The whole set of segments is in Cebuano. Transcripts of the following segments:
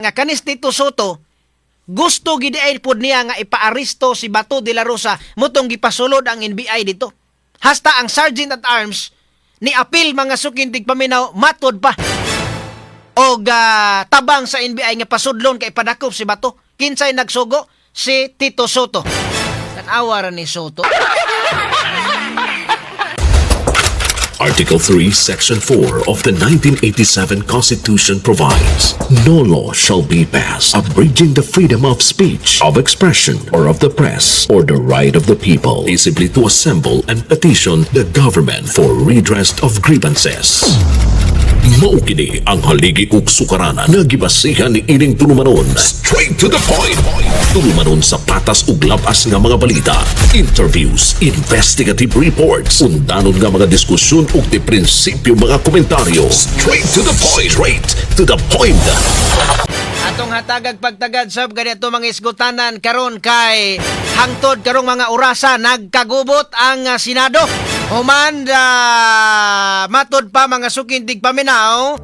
Nga kanis Tito Sotto gusto gid ay pod niya nga ipaaresto si Bato de la Rosa, mutong gipasulod ang NBI dito. Hasta ang Sergeant at Arms ni apil, mga suking tigpaminaw, matod pa og tabang sa NBI nga pasudlon kay padakop si Bato. Kinsay nagsugo? Si Tito Sotto. Tan-awa ra ni Sotto. Article 3, Section 4 of the 1987 Constitution provides, "No law shall be passed abridging the freedom of speech, of expression, or of the press, or the right of the people peaceably to assemble and petition the government for redress of grievances." Mao kini ang haligi ug sukaranan nga gibasihan ni ining tulumanon. Straight to the point. Tulumanon sa patas ug labas nga mga balita, interviews, investigative reports, undanon nga mga diskusyon ug di prinsipyo mga komentaryo. Straight to the point. Straight to the point. Atong hatagag pagtagad sab ganito mga isgutanan karon kay hangtod karong mga orasa nagkagubot ang Senado. Human matod pa, mga suking tigpaminaw,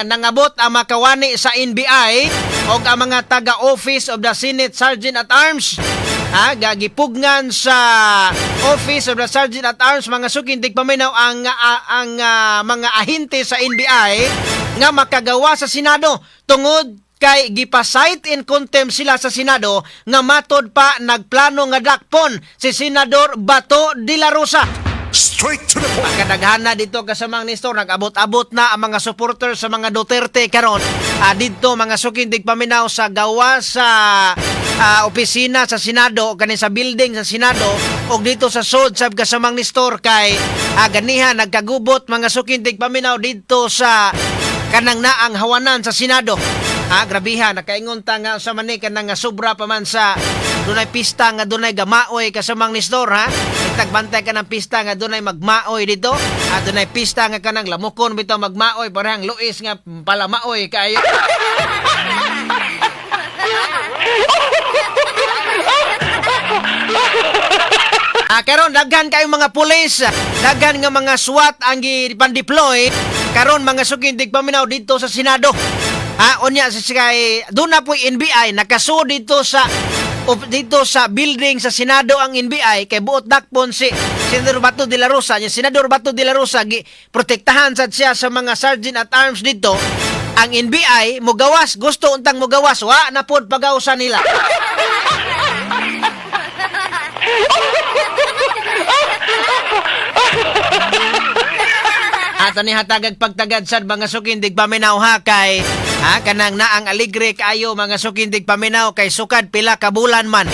nangabot ang makawani sa NBI og ang mga taga Office of the Senate Sergeant at Arms. Ha, gagipugngan sa Office of the Sergeant at Arms, mga suking tigpaminaw, ang mga ahente sa NBI nga makagawa sa Senado tungod kay gipa-cite in contempt sila sa Senado nga matod pa nagplano nga dakpon si Senador Bato de la Rosa. Straight to the point. Pagkadaghana dito, kasamang Nestor, nag-abot-abot na ang mga supporters sa mga Duterte karon. Didto, mga suking tigpaminaw, sa gawa sa opisina sa Senado kani sa building sa Senado og dito sa sod sab, kasamang Nestor, kay ganiha nagkagubot, mga suking tigpaminaw, didto sa kanang naang hawanan sa Senado. Ha, grabiha, nakaingon ta nga sa mani kanang nga sobra pa man sa dunay pista nga dunay gamaoy, kasamang Nestor, ha. Tagbantay ka ng pista nga dunay magmaoy dito. Ha, dunay pista nga kanang lamukon bitaw magmaoy, parehang luis nga palamaoy kaayo. Karon daghan kayong mga pulis, daghan nga mga SWAT ang gipan-deploy karon, mga suking tigpaminaw, dito sa Senado. Unya sa kay doon na po NBI nakaso dito sa building sa Senado ang NBI kay buot dakpon si Senador Bato de la Rosa. Nya Senador Bato de la Rosa gi protektahan sad siya sa mga sergeant at arms dito. Ang NBI mugawas, gusto untang mugawas, wa na pod pagawsa nila. Ato ni hatagag pagtagad sad, mga sukindig paminaw, ha, kay ha kanang naang aligre kaayo, mga sukindig paminaw, kay sukad pila ka bulan man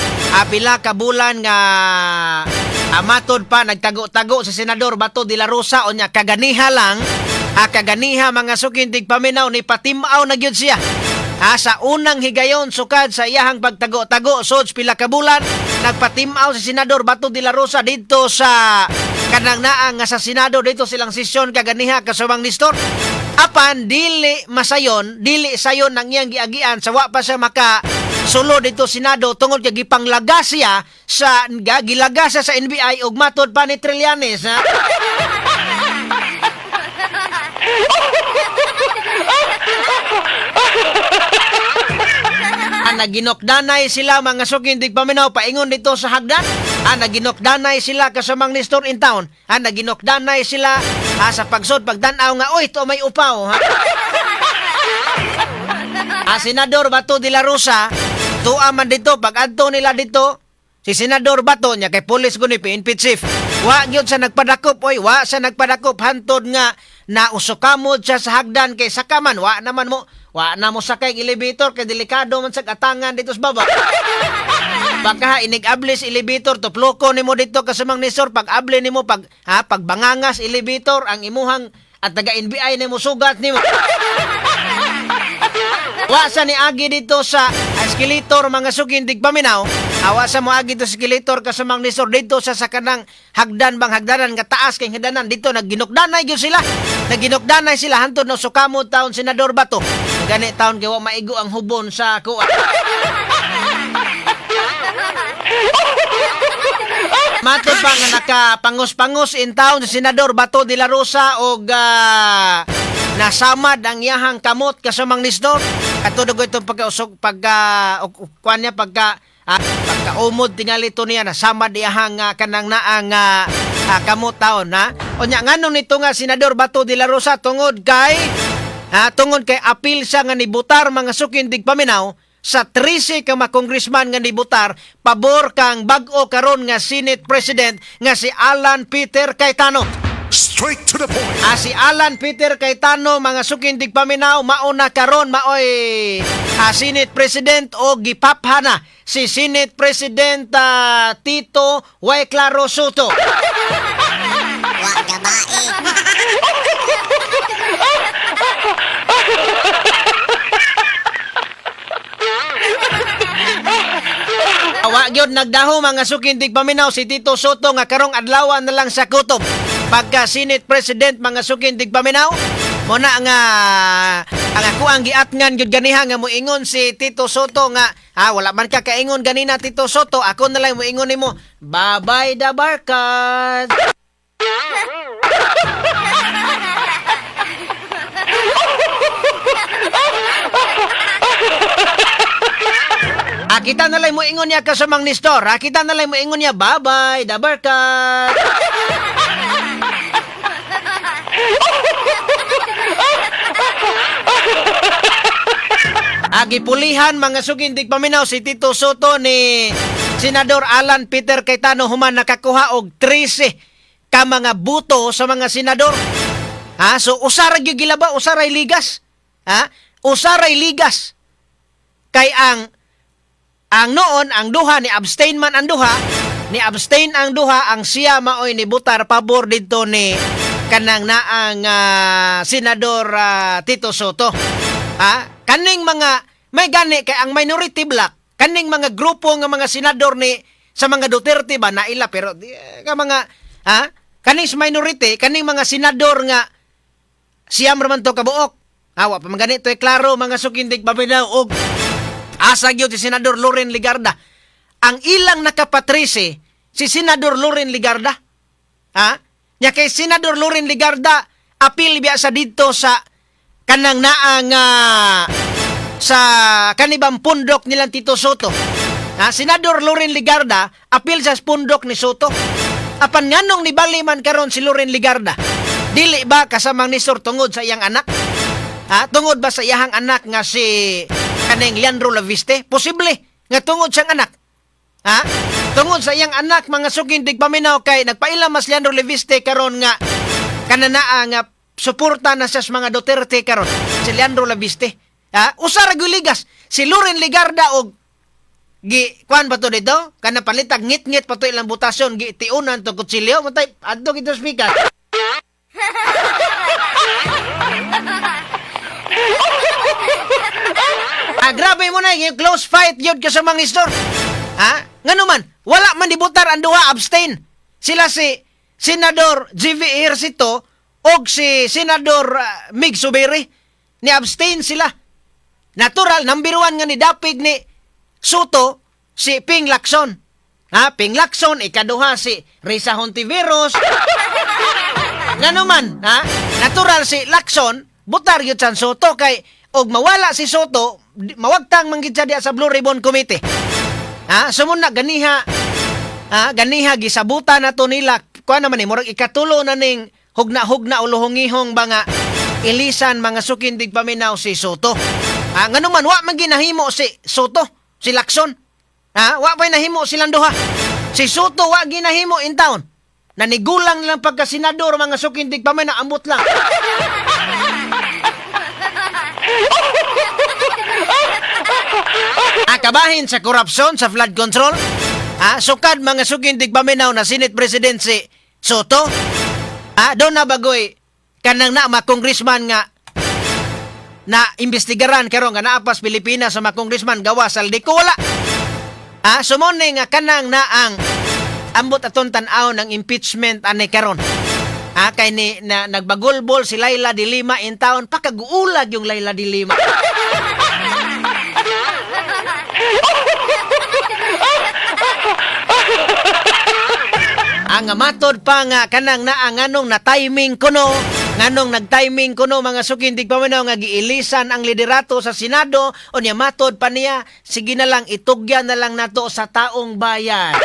pila ka bulan nga matod pa nagtago-tago si Senador Bato de la Rosa. Unya kaganiha lang kaganiha, mga sukindig paminaw, ni patimaw na gyud siya. Ha, sa unang higayon sukad sa iyahang pagtago-tago sods pila ka bulan, nagpatimaw si Senador Bato de la Rosa didto sa kanang naa nga sa Senado dito silang sesyon kaganiha, kasubang Nestor. Apan dili masayon, dili sayon ang iyang giagian sa wa pa siya maka sulo dito Senado tungod kay gipanglaga siya sa gilaga siya sa NBI ug matod pa ni Trillanes, ha. Naginokdanay sila, mga suking paminaw, paingon dito sa hagdan. Naginokdanay sila, kasamang Nestor, in town. Naginokdanay sila sa pagsod pagdanaw nga oy to may upaw, ha. Senador Bato de la Rosa tuwa man dito pag adto nila dito si Senador Bato niya kay pulis guni PNP chief. Wa gyud sa nagpadakop oy, wa sa nagpadakop hantod nga nausukamod siya sa hagdan kay sakaman wa naman mo wa na mo sakay elevator kay delikado man sa atangan dito sa baba. Baka inig-ablis elevator tuploko nimo dito, kasamang Nestor, pag abli nimo pag ha pagbangangas elevator ang imuhang at taga NBI nimo sugat nimo. Wa sa ni agi dito sa escalator, mga sukindig paminaw. Awa sa mo agi dito sa escalator, kasamang Nestor, dito sa kanang hagdan bang hagdanan nga taas kay hagdanan dito nagginukdanay gyud sila. Nagginukdanay sila hantod no sukamod taon Senador Bato. Gani taon kay wa maigo ang hubon sa kuan. Matod pa nga nakapangos-pangos in town si Senador Bato de la Rosa og nasamad ang iyahang kamot, kasamang Nestor. Ato dugo itong pagkausog pagka kuan niya pagka pagkaumod tingali to niya nasama diyahang kanang naang kamot taon ha. Unya nganong nito nga Senador Bato de la Rosa tungod kay apil siya nga nibutar, mga suking tigpaminaw, sa 13 ka mga congressman nga nibutar pabor kang bag-o karon nga Senate President nga si Alan Peter Cayetano. Straight to the point. Si Alan Peter Cayetano, mga suking tigpaminaw, mauna karon maoy Senate President o gipaphana si Senate President Tito Y. Claro Sotto. Wa gabae. Wa gyud nagdaho, mga suking tigpaminaw, si Tito Sotto nga karong adlaw na lang sa kutob pagka Senate President, mga suking tigpaminaw. Mo na nga ang ako ang giatngan gyud ganiha nga moingon si Tito Sotto nga wala man ka kaingon ganina, Tito Sotto, ako na lang moingon nimo, bye-bye dabarkad. Kita na lang mo ingon niya kasamang ni Nestor. Kita na lang mo ingon niya, bye-bye, dabarkad. Gipulihan, mga sugindig paminaw, si Tito Sotto ni Senador Alan Peter Cayetano human nakakuha og 13 ka mga buto sa mga senador. Ha? So usara gyud gilaba, usaray ligas. Ha? Usaray ligas. Kay ang noon ang duha ni abstain man ang duha, ni abstain ang duha, ang siya maoy ni butar pabor didto ni kanang naang Senador Tito Sotto. Ha? Kaning mga may gani kay ang minority bloc, kaning mga grupo nga mga senador ni sa mga Duterte ba naila pero di, ka mga ha? Kaning sa minority, kaning mga senador nga siyam raman to kabuok. Awa pa man ganito eh, klaro, mga sukindig paminaw, og asa gyud si Senador Loren Legarda. Ang ilang nakapatrese si Senador Loren Legarda. Ha? Nya kay Senador Loren Legarda apil biya sa didto sa kanang naang sa kanibang pundok nilang Tito Sotto. Ha? Senador Loren Legarda apil sa pundok ni Sotto. Apan nganong nibali man karon si Loren Legarda? Dili ba kasamang ni Sir tungod sa iyang anak? Ha? Tungod ba sa iyahang anak nga si kaning Leandro Laviste? Posible nga tungod siyang anak. Ha? Tungod sa iyang anak, mga suking tigpaminaw, kay nagpaila mas Leandro Leviste karon nga kananaa nga suporta na siya sa mga Duterte karon si Leandro Leviste. Ha? Usa ra gyud ligas si Loren Legarda og gi kuan ba to dito kana palitag ngit-ngit pa to ilang butasyon, gi tiunan to kutsilyo matay adto gito speaker. Grabe mo na yung close fight yun ka sa mga store. Ha? Ngano man, wala man dibutar ang duha, abstain. Sila si Senador G.V. Ejercito og si Senador Migz Zubiri. Ni abstain sila. Natural, number one nga ni dapig ni Sotto, si Ping Lacson. Ha? Ping Lacson, ikaduha si Risa Hontiveros. Ngano man, ha? Natural si Lacson, butar yun san Sotto kay og mawala si Sotto, mawagtang man gid siya diya sa Blue Ribbon Committee. Ha? Sumuna ganiha, ha, ganiha gisabutan na to nila. Kuan naman ni murag ikatulo na ning hugna-hugna o luhongihong ba nga ilisan, mga sukindig paminaw, si Sotto. Ha, ngano man wa man ginahimo si Sotto, si Lacson. Ha, wa pa nahimo silang duha. Si Sotto wa ginahimo in town. Nanigulang lang pagka senador, mga sukindig paminaw, ambot lang. Kabahin sa korupsyon sa flood control. Sukad, mga sukindig paminaw, na Senate President si Sotto. Doon na bagoy kanang na mga congressman nga na imbestigaran karon nga naapas Pilipinas sa mga congressman gawa sa Zaldy Co, wala. Sumone nga kanang na ang ambot aton tan-aw ng impeachment ani karon. Kay ni na, nagbagulbol si Leila de Lima in town, pakaguulag yung Leila de Lima. Ang matod pa nga kanang naanganong na timing kuno Nganong nagtiming kuno, mga suking tigpaminaw, nga giilisan ang liderato sa Senado? Unya matod pa niya, sige na lang, itugyan na lang nato sa taong bayan.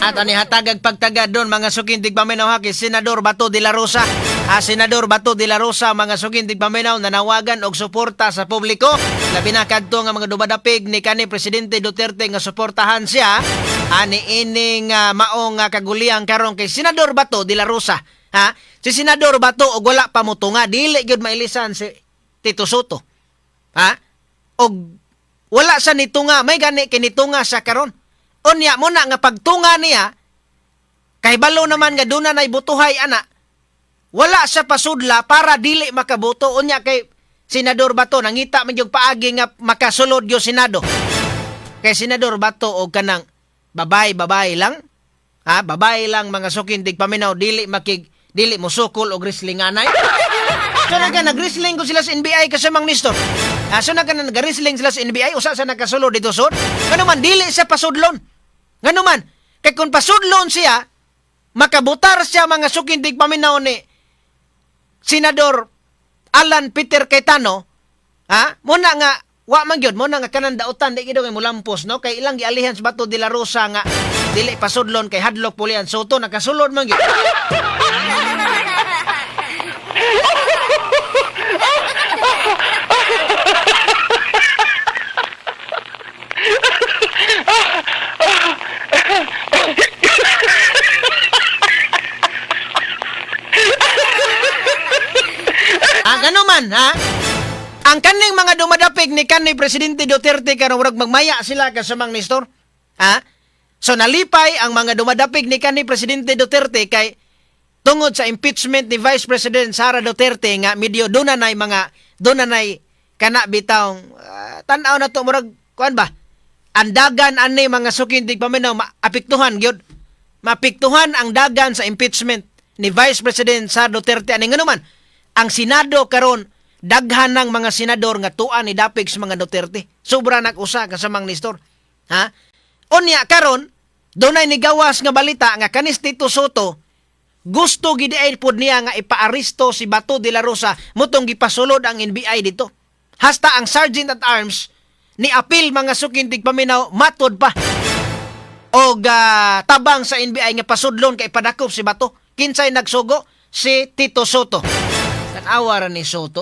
At ani hatagag pagtagad doon, mga suking tigpaminaw, ha, kay Senador Bato de la Rosa. Ah, Senador Bato de la Rosa, mga suking tigpaminaw, nanawagan og suporta sa publiko. Labi na kadto nga mga dumadapig ni kani Presidente Duterte nga suportahan siya ani ining maong kaguliyang karon kay Senador Bato de la Rosa. Ha? Si Senador Bato og wala pa motunga, dili gyud mailisan si Tito Sotto. Ha? Og wala sa nitunga, may gani kinitunga sa karon. Unya mo na nga pagtunga niya, kay balo naman nga duna nay butuhay ana. Wala sa pasudla para dili makaboto. Unya kay Senador Bato nangita man yung paagi nga makasulod yung Senado. Kay Senador Bato og kanang babay babay lang. Ha, babay lang, mga suking tigpaminaw, dili makig dili mosukol og wrestling anay. So nag-wrestling ko sila sa NBI kasi Mang Nestor. Ah, so naga nag-wrestling sila sa NBI, usa sa nakasulod dito sud. Ngano man dili siya pasudlon? Ngano man kay kung pasudlon siya, makabutar siya, mga suking tigpaminaw, ni Senador Alan Peter Cayetano, ha? Muna nga wa man gyud mo na nga kanang dautan di gyud nga mulampos, no, kay ilang gialihan sa Bato de la Rosa nga dili pasudlon kay hadlok pulian Sotto, nakasulod man gyud. Ah, gano man, ha? Ang kaning mga dumadapig ni kanhi Presidente Duterte karon, murag magmaya sila kasamang Nestor. Ha? So nalipay ang mga dumadapig ni kanhi Presidente Duterte kay tungod sa impeachment ni Vice President Sara Duterte nga medyo doon na kana bitawng tan-aw na to, murag kuan ba? Ang dagan ani, mga suking tigpaminaw, maapektuhan gyud. Maapektuhan ang dagan sa impeachment ni Vice President Sara Duterte ani, ngano man ang Senado karon daghan ng mga senador nga tuan ni dapig sa mga Duterte. Sobra nag-usa kasamang Nestor. Ha? Unya karon dunay nigawas nga balita nga kanis Tito Sotto gusto gid ay pod niya nga ipaaresto si Bato de la Rosa mutong gipasulod ang NBI dito. Hasta ang Sergeant at Arms ni apil, mga suking tigpaminaw, matod pa og tabang sa NBI nga pasudlon kay padakop si Bato. Kinsay nagsugo? Si Tito Sotto. Tan-awa ra ni Sotto.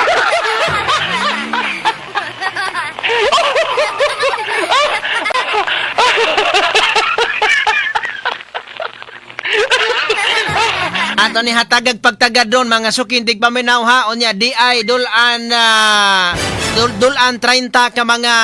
Ato ni hatagag pagtagad doon, mga suking tigpaminaw, ha. Unya di ay dulan dulan 30 ka mga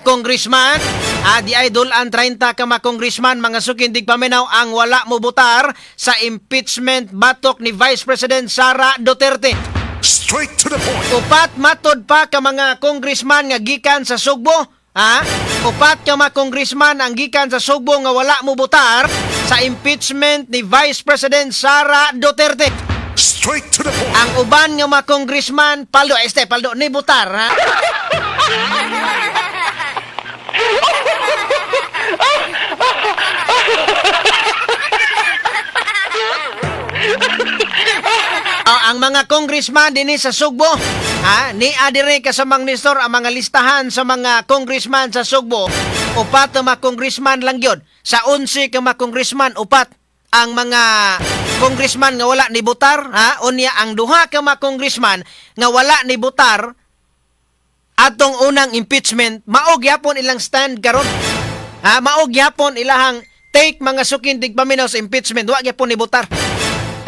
congressman. Ah, di ay dulan 30 ka mga congressman, mga suking tigpaminaw, ang wala mo butar sa impeachment batok ni Vice President Sara Duterte. Straight to the point. Upat matod pa ka mga congressman nga gikan sa Sugbo, ha? Upat ka mga congressman ang gikan sa Sugbo nga wala mo butar sa impeachment ni Vice President Sara Duterte. Straight to the point. Ang uban nga mga congressman, paldo, este, paldo, ni butar, ha? Oh, ang mga congressman dinhi sa Sugbo, ha, ni adire kasamang Nestor ang mga listahan sa mga congressman sa Sugbo. Upat ang mga congressman lang yun. Sa 11 ka mga congressman, upat ang mga congressman nga wala ni butar, ha? Unya ang duha ka mga congressman nga wala ni butar atong unang impeachment, mao gyapon ilang stand karon. Ha, mao gyapon ilahang take, mga suking tigpaminaw, sa impeachment, wa gyapon ni butar.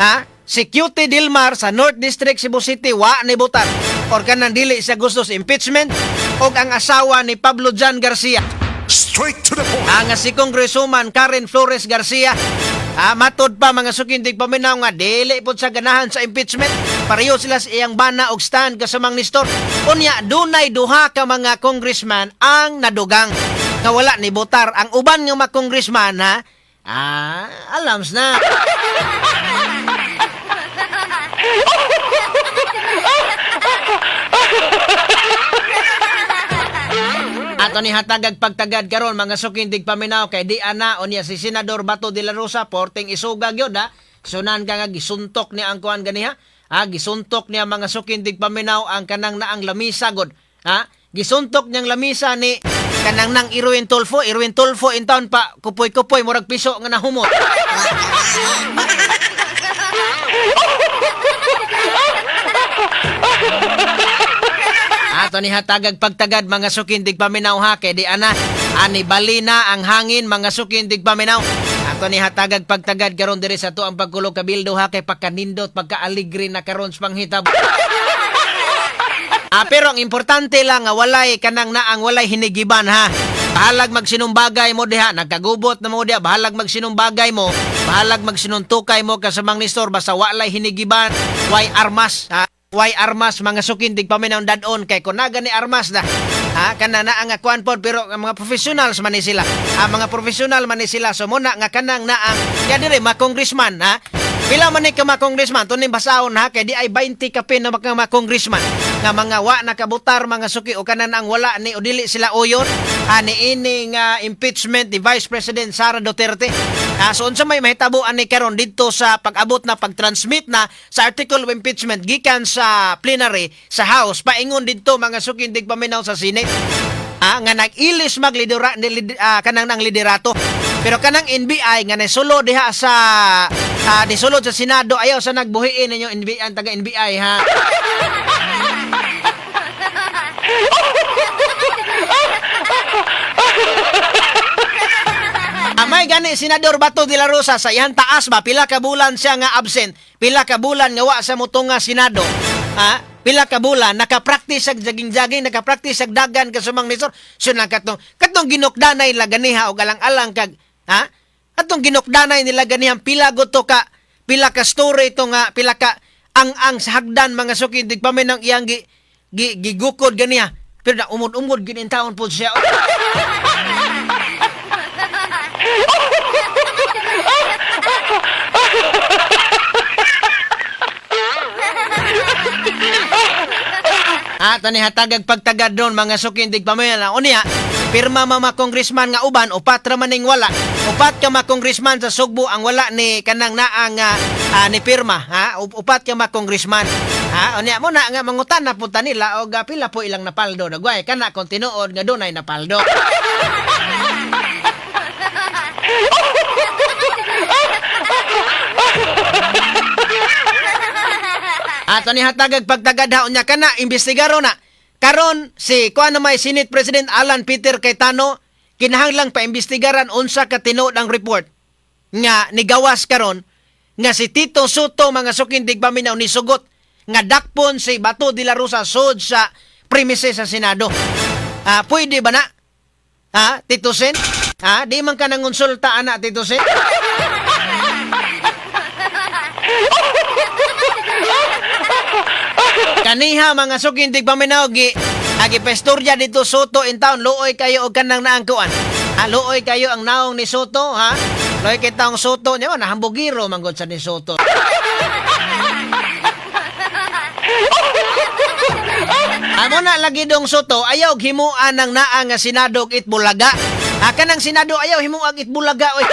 Ha? Si Cutie Dilmar sa North District, Cebu City, wa ni butar. Or kanang dili siya gusto sa impeachment, og ang asawa ni Pablo John Garcia. Straight to the point. Ang si Congresswoman Karen Flores Garcia. Ah, matod pa, mga suking tigpaminaw, nga dili pod sa ganahan sa impeachment. Pareho sila sa iyang bana og stand kasamang Nestor. Unya dunay duha ka mga congressman ang nadugang nga wala ni botar. Ang uban nga mga congressman, ha? Ah, alams na. Ato ni hatagag pagtagad karon, mga suking tigpaminaw, kay di ana unya si Senador Bato de la Rosa porting isugag yun ha. Sunan ka nga gisuntok niya ang kuan ganiha. Ha, gisuntok niya, mga suking tigpaminaw, ang kanang naang lamisa god. Ha? Gisuntok niyang lamisa ni kanang nang Erwin Tulfo, Erwin Tulfo in town pa kupoy-kupoy murag piso nga nahumot. Wa gabae. Ato ni hatagag pagtagad, mga suking tigpaminaw, ha, kay di ana ani balina ang hangin, mga suking tigpaminaw. Ato ni hatagag pagtagad karon diri sa ato ang pagkulog kabildo, ha, kay pagkanindot, pagkaaligre na karon sa panghitabo. Ah, pero ang importante lang nga walay kanang naang walay hinigiban, ha. Bahalag magsinumbagay mo diha, nagkagubot na mo diha, bahalag magsinumbagay mo, bahalag magsinuntukay mo kasamang nistor basta walay hinigiban, way armas, ha. Way armas, mga suking tigpaminaw, dadon kay kunaga ni armas na. Ha, kana na ang kuan pod, pero ang mga professionals man ni sila. Ang mga professional man ni sila, so muna nga kanang naang ya dire ma congressman, ha. Pila man ni ka mga congressman, tuning basahon ha, kay di ay 20 kapin na mga mga congressman nga mga wa nakabutar, mga suki, o kanan ang wala ni o dili sila uyon ani ini nga impeachment ni Vice President Sara Duterte. Ah, so unsa may mahitabo ani karon didto sa pag-abot na pag-transmit na sa article of impeachment gikan sa plenary sa House paingon didto, mga suki paminaw, sa Senate? Ah, nga nag-ilis maglidera ni kanang nang liderato. Pero kanang NBI nga nisulo diha sa nisulod sa Senado, ayaw sa nagbuhiin ninyo NBI, ang taga NBI, ha. Amay gani Senador Bato de la Rosa sa iyang taas ba, pila ka bulan siya nga absent, pila ka bulan nga wa sa mutunga Senado. Ha? Pila ka bulan nakapractice ag jaging-jaging, nakapractice ag dagan kasumang nisor. So nang katong ginukdanay la ganiha og alang-alang kag, ha? Atong ginukdanay nila ganihang pila goto ka pila ka story ito nga pila ka ang sa hagdan, mga suki tigpaminaw, iyang gi, gi, gigukod ganiha. Pero na umod-umod gid taon po siya. Ah, tani hatagag pagtagad doon, mga suki tigpaminaw. Unya, pirma mama congressman nga uban, upat ra maning wala. Upat ka mga congressman sa Sugbo ang wala ni kanang naang ni pirma, ha? Upat ka mga congressman. Ha? Unya mo na nga mangutan na punta nila og pila po ilang napaldo. Nagway kana kung tinuod nga dunay napaldo. Ato ni hatagag pagtagad ha, unya kana imbestigaro na. Karon si kuan na may Senate President Alan Peter Cayetano kinahanglang paimbestigaran unsa ka tinuod ang report nga nigawas karon nga si Tito Sotto, mga suking tigpaminaw, ni sugot nga dakpon si Bato de la Rosa sud sa premises sa Senado. Ah, pwede ba na? Ha, Tito Sen? Ha, di man ka nangonsulta ana, Tito Sen? Kaniha, mga suking tigpaminaw, gi agi pestorya dito Sotto in town, luoy kayo og kanang naangkuan. Ha, luoy kayo ang naong ni Sotto, ha? Luoy kay taong Sotto, niya na hambugiro manggod sa ni Sotto. Amo na lagi dong Sotto, ayaw himuan ang naa nga Senado og Eat Bulaga. Ha, kanang Senado ayaw himuag Eat Bulaga oy.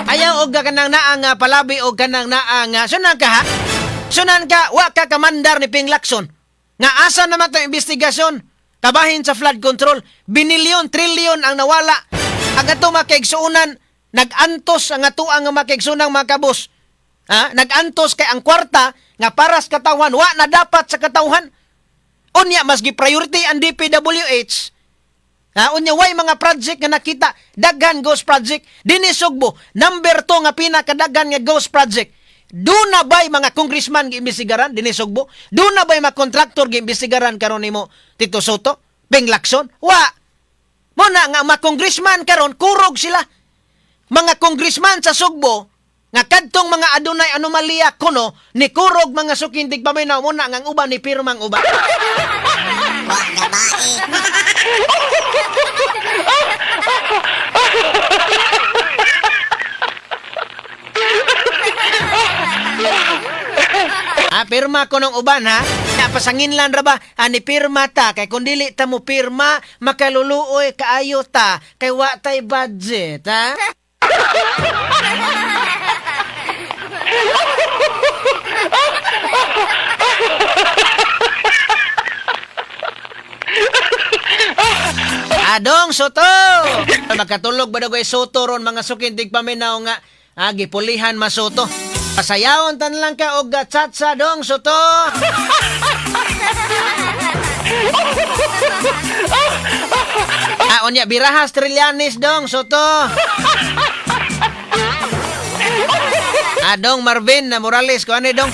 Ayaw og kanang naa nga palabi og kanang naa nga sunan ka, ha. Sunan ka wa ka kamandar ni Ping Lacson. Nga asa naman tong investigasyon kabahin sa flood control, binilyon, trilyon ang nawala. Ang ato makaigsuonan nag-antos ang ato ang makaigsunang mga kabos. Ha? Nag-antos kay ang kwarta nga para sa katawhan wa na dapat sa katawhan. Unya mas gi-priority ang DPWH. Ha, unya way mga project nga nakita, daghan ghost project dinhi Sugbo, number 2 nga pinakadaghan nga ghost project. Duna ba'y mga congressman giimbestigaran dinhi Sugbo? Duna ba'y mga kontraktor giimbestigaran karon nimo, Tito Sotto? Ping Lacson? Wa. Mo na nga mga congressman karon kurog sila. Mga congressman sa Sugbo nga kadtong mga adunay anomalya kuno ni kurog, mga suking tigpaminaw, mo na nga ang uban ni pirmang uban. Wa gabae. Pirma ko ng uban ha. Napasanginlan ra ba? Ani pirma ta kay kung dili ta mo pirma, makaluluoy kaayo ta kay wa tay budget ha. Adong Soto! Makatulog ba daw Soto ron mga sukintig paminaw nga gipulihan masoto. Pasayawon tan lang ka og tsatsa dong Soto. Unya birahas Trillanes dong Soto. Adong Marvin na Morales ko ani dong.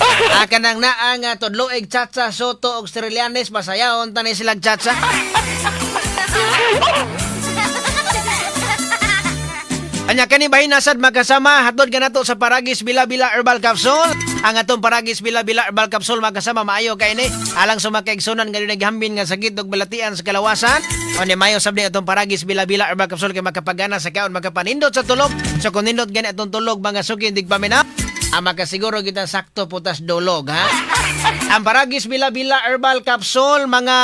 Kanang naa nga tudloig tsatsa Soto og Trillanes, pasayawon tan ni silag tsatsa. Anya kani bahin nasad magkasama hatod kanato sa Paragis Bila-Bila Herbal Capsule. Ang atong Paragis Bila-Bila Herbal Capsule magkasama maayo kay ni alang sa makaigsunan nga naghambin nga sakit ug balatian sa kalawasan. O ni mayo sab ni atong Paragis Bila-Bila Herbal Capsule kay makapagana sa kaon, makapanindot sa tulog. So kung nindot gani atong tulog mga suki dig pamina, ang makasiguro kita sakto putas dolog ha. Ang Paragis Bila-Bila Herbal Capsule mga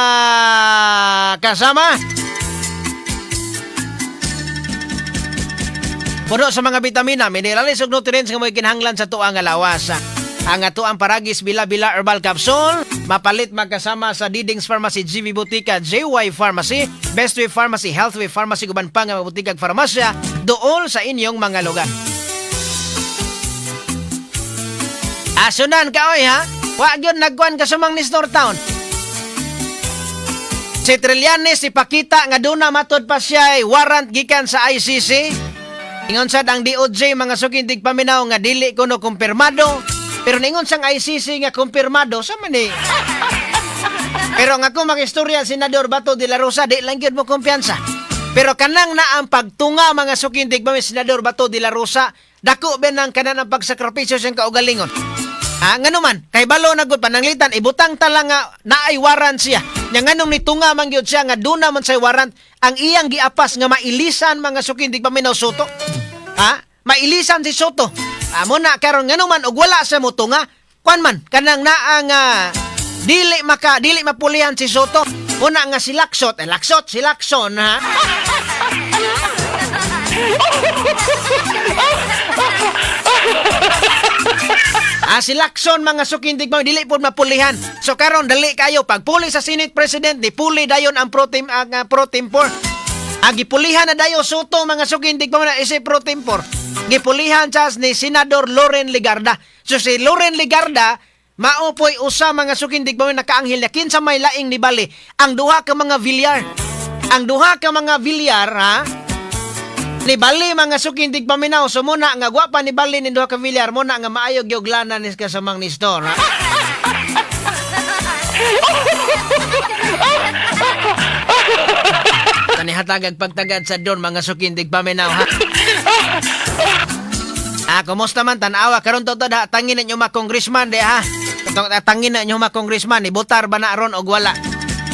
kasama puno sa mga bitamina, minerales ug nutrients nga mo'y kinahanglan sa tuang nga lawas. Ang atoang Paragis Bila-Bila Herbal Capsule, mapalit magkasama sa Diding's Pharmacy, GV Botika, JY Pharmacy, Bestway Pharmacy, Healthway Pharmacy, guban pa nga mga butika ug farmasya dool sa inyong mga lugar. Asunan ka oy ha. Wa gyud nagkuan ka sumang ni Town. Si Trillanes ipakita nga duna matod pa siya warrant gikan sa ICC. Ingon sad ang DOJ mga sukintig paminaw nga dili kuno kumpirmado. Pero ningon sang ICC nga kumpirmado sa man ni. Pero nga ako makistorya Senador Bato de la Rosa, di lang gyud mo kumpiyansa. Pero kanang na ang pagtunga mga sukintig paminaw Senador Bato de la Rosa, dako ben ang kanan ang pagsakripisyo siyang kaugalingon. Ngano man, kay balo na gud pananglitan ibutang ta lang nga naay warrant siya. Nya nganong nitunga man gyud siya nga duna man say warrant, ang iyang giapas nga mailisan mga sukintig paminaw Soto. Ha? Mailisan si Soto. Amo na karon ngano man og wala sa motunga, kuan man kanang naa nga dili mapulihan si Soto. Una nga si Laksot, Laksot si Lacson ha. Si Lacson mga sukindig mo dili pod mapulihan. So karon dali kayo pagpuli sa Senate President ni puli dayon ang pro tem ang pro tempor. Ang gipulihan na dayo Soto mga sukindig mo na isip pro tempor. Gipulihan siya ni Senador Loren Legarda. So si Loren Legarda mao po'y usa mga sukindig mo nakaanghil na kinsa may laing ni bali ang duha ka mga Villar. Ang duha ka mga Villar ha. Ni bali mga sukindig paminaw so muna nga gwapa ni bali ni duha ka Villar muna nga maayo gyud lana ni kasamang ni Store ha. Tani hatagag pagtagad sa don mga sukindig paminaw ha. Kumusta man tan-awa karon to ha tangin ninyo mga congressman di ha. Tangin na inyo mga congressman ibotar ba na ron og wala.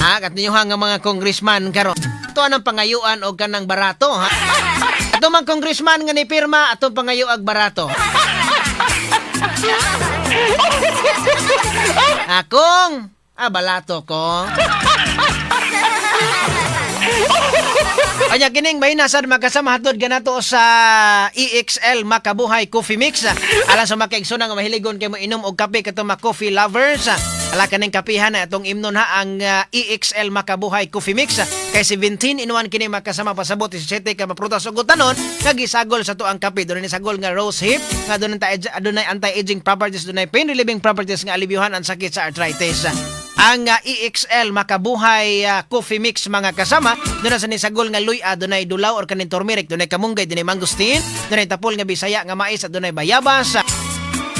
Ha kat ninyo nga mga congressman karon. Ato anang pangayuan og kanang barato ha. Ato mang congressman nga ni pirma atong pangayuag barato. Akong balato ko. Anya kining bahinasad magkasama hatod ganato sa EXL Makabuhay Coffee Mix. Alang sa makaigsoon nga mahiligon kay mo inom og kape kato mga coffee lovers. Ala kaning kapihan na atong imnon ha ang EXL Makabuhay Coffee Mix. Kay 17 in 1 kini magkasama pasabot 17 ka maprutas ug utanon nga gisagol sa tuang kape. Dunay nisagol nga rose hip nga dunay anti-aging properties, dunay pain relieving properties nga alibyuhan ang sakit sa arthritis. Ang EXL Makabuhay Coffee Mix mga kasama dunay sa nisagol nga luy-a, dunay dulaw or kanin turmeric, dunay kamunggay, dunay mangosteen, dunay tapol nga Bisaya nga mais at dunay bayabas.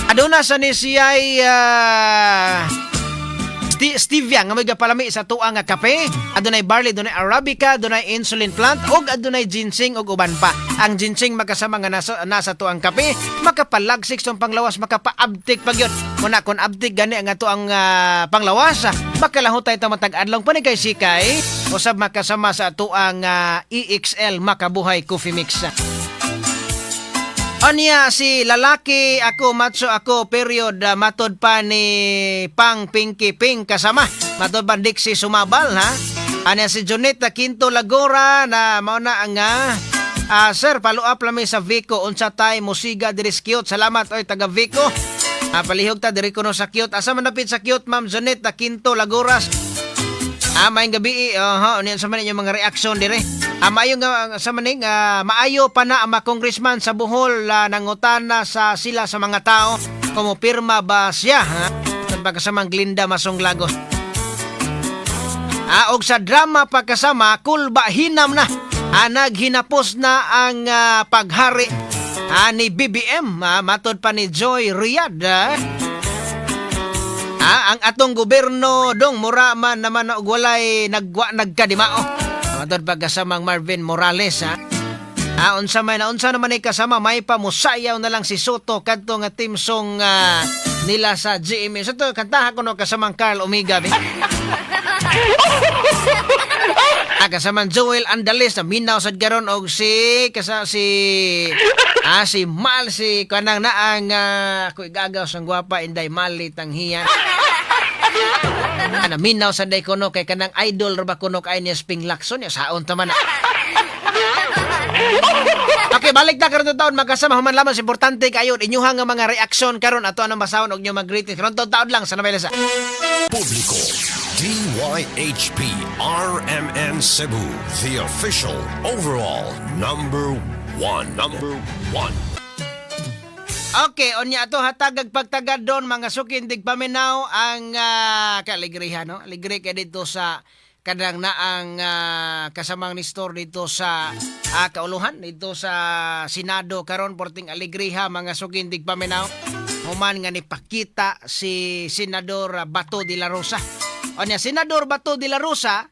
Aduna sa ni siya'y stevia nga may gapalami sa tuang nga kape, adunay barley, dunay arabica, dunay insulin plant ug adunay ginseng ug uban pa. Ang ginseng makasama nga nasa tuang kape, makapalagsik sa panglawas, makapaabtik pa gyud. Muna kun abtik gani ang ato ang panglawas, makalahutay ta matag adlaw pa ni kay sikay usab makasama sa atuang EXL Makabuhay Coffee Mix. Onya si lalaki ako, macho ako, period. Matod pa ni Pang Pinky Pink, kasama. Matod pa Dixie Sumabal, ha. Anya si Jonita Quinto Lagora na mao na ang sir, follow up lang mi sa Vico, unsa tay musiga diri sa cute. Salamat oy, taga Vico. Palihog ta diri kuno sa cute. Asa man dapit sa cute, Ma'am Jonita Quinto Lagoras? Maayong gabi. Oho, unya sa man inyong mga reaksyon dire. Maayo nga sa maning maayo pa na ang mga congressman sa Bohol, nangutana sa sila sa mga tao kung pirma ba siya, ha? Sa pagkasamang Glinda Masong Lagos. Og sa drama pa, kasama, kulba hinam na. Naghinapos na ang paghari ni BBM, matod pa ni Joy Riyad. Ang atong gobyerno dong mura man naman og walay nagwa nagkadimao. Matod pa kasamang Marvin Morales, ha. Unsa may naunsa naman ni, kasama, may pa musayaw na lang si Sotto kadto nga team song nila sa GMA. So to kantaha ko no, kasamang Carl Omega. Bi. Kasamang Joel Andales na minaw sad karon og si kasa si si Mal si kanang naang ako igagaw sang gwapa Inday Mali Tanghiya. Naminaw sa day kuno kay kanang idol ra ba kuno kay niya Sping Lacson ya saon ta man na. Okay, balik na karon taon magkasama human lamang sa importante kayo inyuhang nga mga reaksyon karon ato anong basahon og inyong mag-greetings karon taon lang sa Nabaylasa. Publiko. DYHP RMN Cebu, the official overall number one. Number one. Okay, unya ato hatagag pagtagad doon mga sukin tigpaminaw ang kaligrihan, no? Aligre kay dito sa kanang naang kasamang ni store dito sa kauluhan dito sa Senado karon, porting aligriha mga sukin tigpaminaw human nga nipakita si Senador Bato de la Rosa. Onya Senador Bato de la Rosa,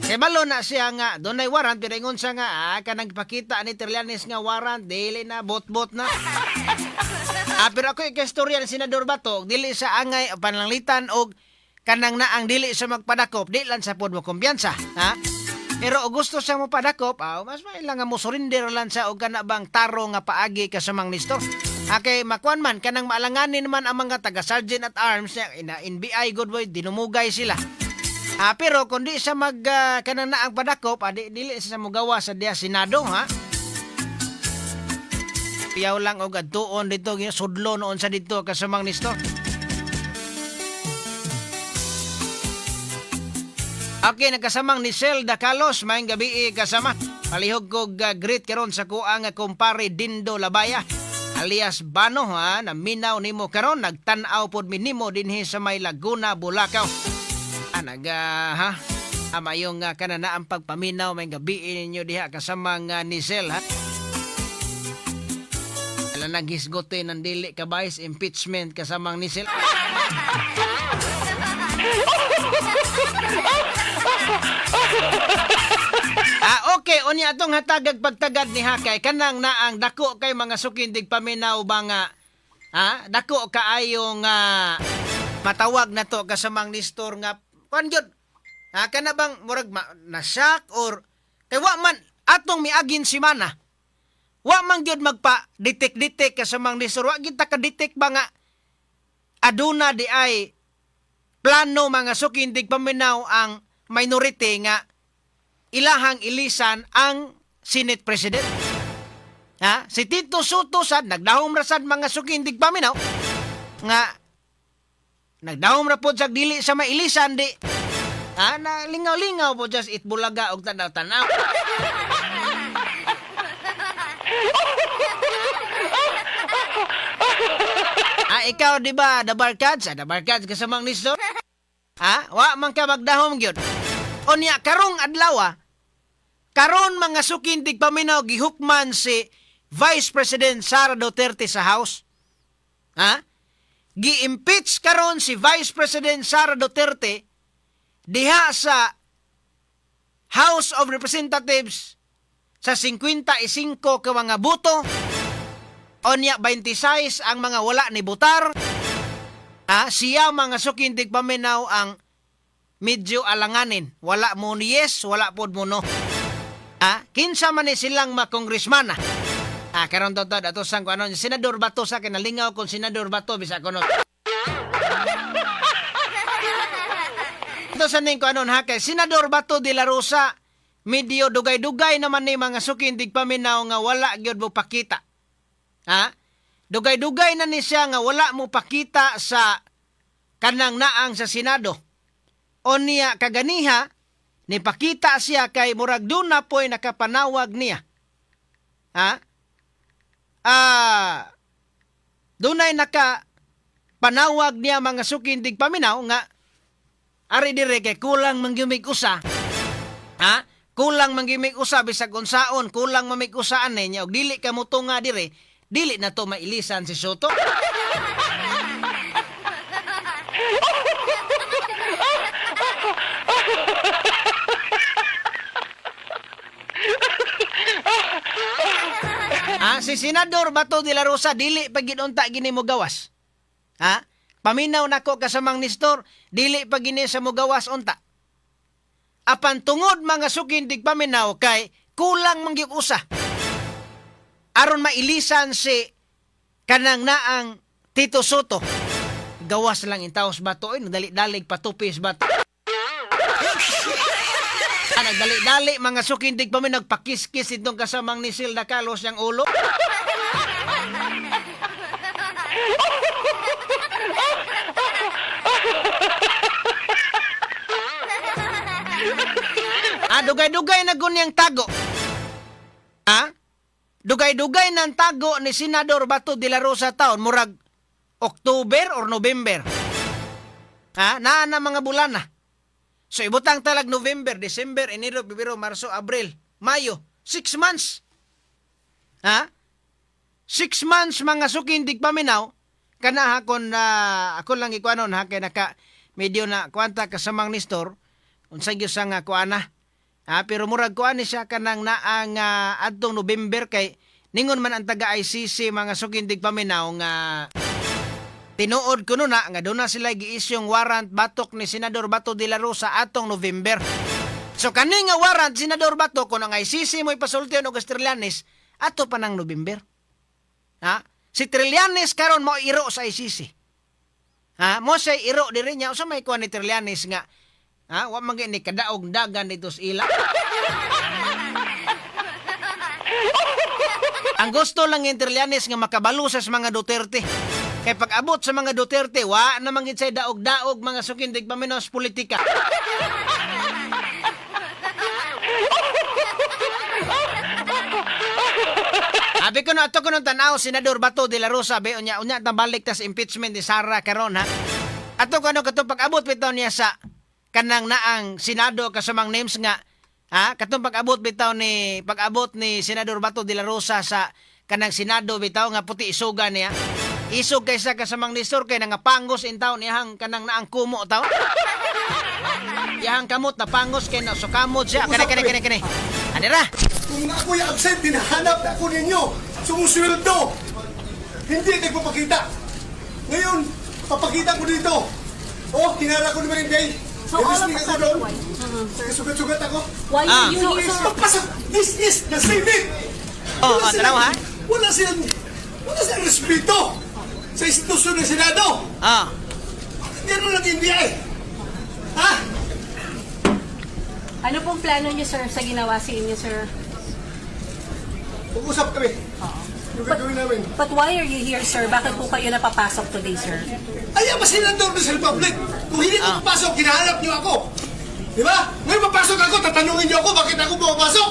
kay balo na siya nga dunay warrant, pero ingon siya nga kanang pakita ni Trillanes nga warrant dili na, bot-bot na. Pero ako ikastorya ni Senador Bato, dili sa angay pananglitan og kanang naang dili sa magpadakop, di lang sa pod mo kumpiyansa, ha? Pero og gusto siya mo padakop, mas mailang nga mo surrender lang sa og kana bang taro nga paagi kasamang Nestor. Okay, makuan man kanang maalanganin man ang mga taga Sergeant at Arms niya, ina NBI good boy, dinumugay sila. Pero kung di siya mag kanang naang padakop, dili siya mogawa sa diya Senado, ha? Piyaw lang og adtuon dito, sudlo noon sa dito kasamang Nestor. Okay, nagkasamang ni Zelda Carlos, maayong gabi kasama. Palihog kog greet karon sa kuang kumpare Dindo Labaya alias Bano, ha, naminaw nimo karon, nagtan-aw pod mi nimo dinhi sa may Laguna, Bulacau. Naga ha. Mayong kanana ang pagpaminaw, maayong gabi ninyo diha kasamang ni Zel, ha. Ala naghisgote ng dili ka vice impeachment kasamang ni Zel. Okay, unya atong hatagag pagtagad ni Hakay kanang naang dako kay mga sukindig paminaw ba nga dako kaayo nga matawag na to kasamang Nestor nga kuan gyud kana bang murag na shock or kay wa man atong miagin semana wa man gyud magpa detect-detect kasamang Nestor, wa gyud ta ka detect ba nga aduna di ay plano mga sukindig paminaw ang minority nga ilahang ilisan ang Senate President. Ha? Si Tito Sotto sad nagdahom ra sad mga sukindig paminaw nga nagdahom ra pod sa dili sa mailisan di na lingaw-lingaw po just Eat Bulaga og tanaw-tanaw. Ikaw di ba the barkads? The barkads kasamang Nestor? Wa man ka magdahom gyud. Unya karong adlaw, karon mga sukindig paminaw gihukman si Vice President Sara Duterte sa House. Ha? Gi-impeach karon si Vice President Sara Duterte diha sa House of Representatives sa 55 ka mga boto. Onya 26 ang mga wala ni botar. Siya mga sukindig paminaw ang medyo alanganin. Wala mo ni yes, wala pod mo no. Kinsa man ni silang makongresmana. Karon to ato sang kuno Senador Bato sa kay nalingaw kon Senador Bato bisa kuno. Ito sa ning kuno ha, kay Senador Bato de la Rosa medyo dugay-dugay naman ni, mga suki tig paminaw, nga wala gyud mo pakita. Ha? Dugay-dugay na ni siya nga wala mo pakita sa kanang naang sa Senado. O niya kaganiha ni pakita siya kay murag duna po'y nakapanawag niya. Ha? Dunay naka panawag niya, mga suki tig paminaw, nga ari dire kay kulang mangyumig usa. Ha? Kulang mangyumig usa bisag unsaon, kulang mamig usaan niya og dili ka motunga dire, dili na to mailisan si Sotto. Si Senador Bato de la Rosa dili pa gid unta gini mo gawas. Ha? Paminaw nako kasamang Nestor, dili pa gini sa mo gawas unta. Apan tungod, mga suki tig paminaw, kay kulang man gyud usa aron mailisan si kanang naang Tito Sotto. Gawas lang intaos Bato oy, nagdali-dalig patupis Bato. Nagdali-dali, mga suki tig paminaw, nagpakiskis itong kasamang ni Silda Carlos yang ulo. Dugay-dugay na gunyang tago. Ha? Dugay-dugay ng tago ni Senador Bato de la Rosa taon, murag October or November. Ha? Naa na mga bulan na. So ibutang talag November, December, Enero, Pebrero, Marso, Abril, Mayo. 6 months. Ha? 6 months, mga suki tig paminaw. Kana hakon na ako lang ikuanon ha, kay naka medyo na kuanta kasamang Nestor unsa gyud sa nga kuana. Ha, pero murag kuan ni siya kanang naang adtong November kay ningon man ang taga ICC, mga suki tig paminaw, nga tinuod kuno na nga doon na sila gi-issueng warrant batok ni Senador Bato de la Rosa atong November. So kani nga warrant Senador Bato, kung ang ICC mo ipasulti og Trillanes ato pa ng November. Ha? Si Trillanes karon mo iro sa ICC. Ha? Mo siya iro diri niya, usa may kuan ni Trillanes nga ha, wa man gyud ni kadaog dagan dito sa ila. Ang gusto lang ni Trillanes nga makabalo sa mga Duterte. Kay pag abot sa mga Duterte, wa na man gid say daog-daog, mga suki tig paminaw, sa politika. Abi ko na ato ko nung tanaw Senador Bato de la Rosa be, unya unya ta balik ta sa impeachment ni Sara karon ha. Ato ko ano katong pag-abot bitaw niya sa kanang naang Senado, kasamang names nga ha, katong pag-abot ni Senador Bato de la Rosa sa kanang Senado bitaw nga puti isuga niya. Isog kaysa, kasamang Nestor, kay nangapangos in taon iyang kanang naang kumo taon. Iyang kamot na pangos kay na sukamot siya. Kani kani kani kani. Anira. Kung ako'y absent, hinahanap na ako ninyo. Sumusweldo. Hindi nagpapakita. Ngayon, papakita ko dito. Oh, kinara ko naman hindi. So all of a ako sudden, doon. why? Sugat-sugat ako. Why are you here, sir? Magpasok! This is the Senate! Oh, Wala oh, tanaw, ha? Wala silang respeto sa institusyon ng Senado. Hindi mo lang NBI. Ha? Ano pong plano niyo, sir, sa ginawa sa inyo, sir? Pag-usap kami. Yung gagawin namin. But why are you here, sir? Bakit po kayo napapasok today, sir? Ay, ang senador ng Republic. Kung hindi ko papasok, hinahanap niyo ako. Di ba? Ngayon papasok ako, tatanungin niyo ako bakit ako pumapasok.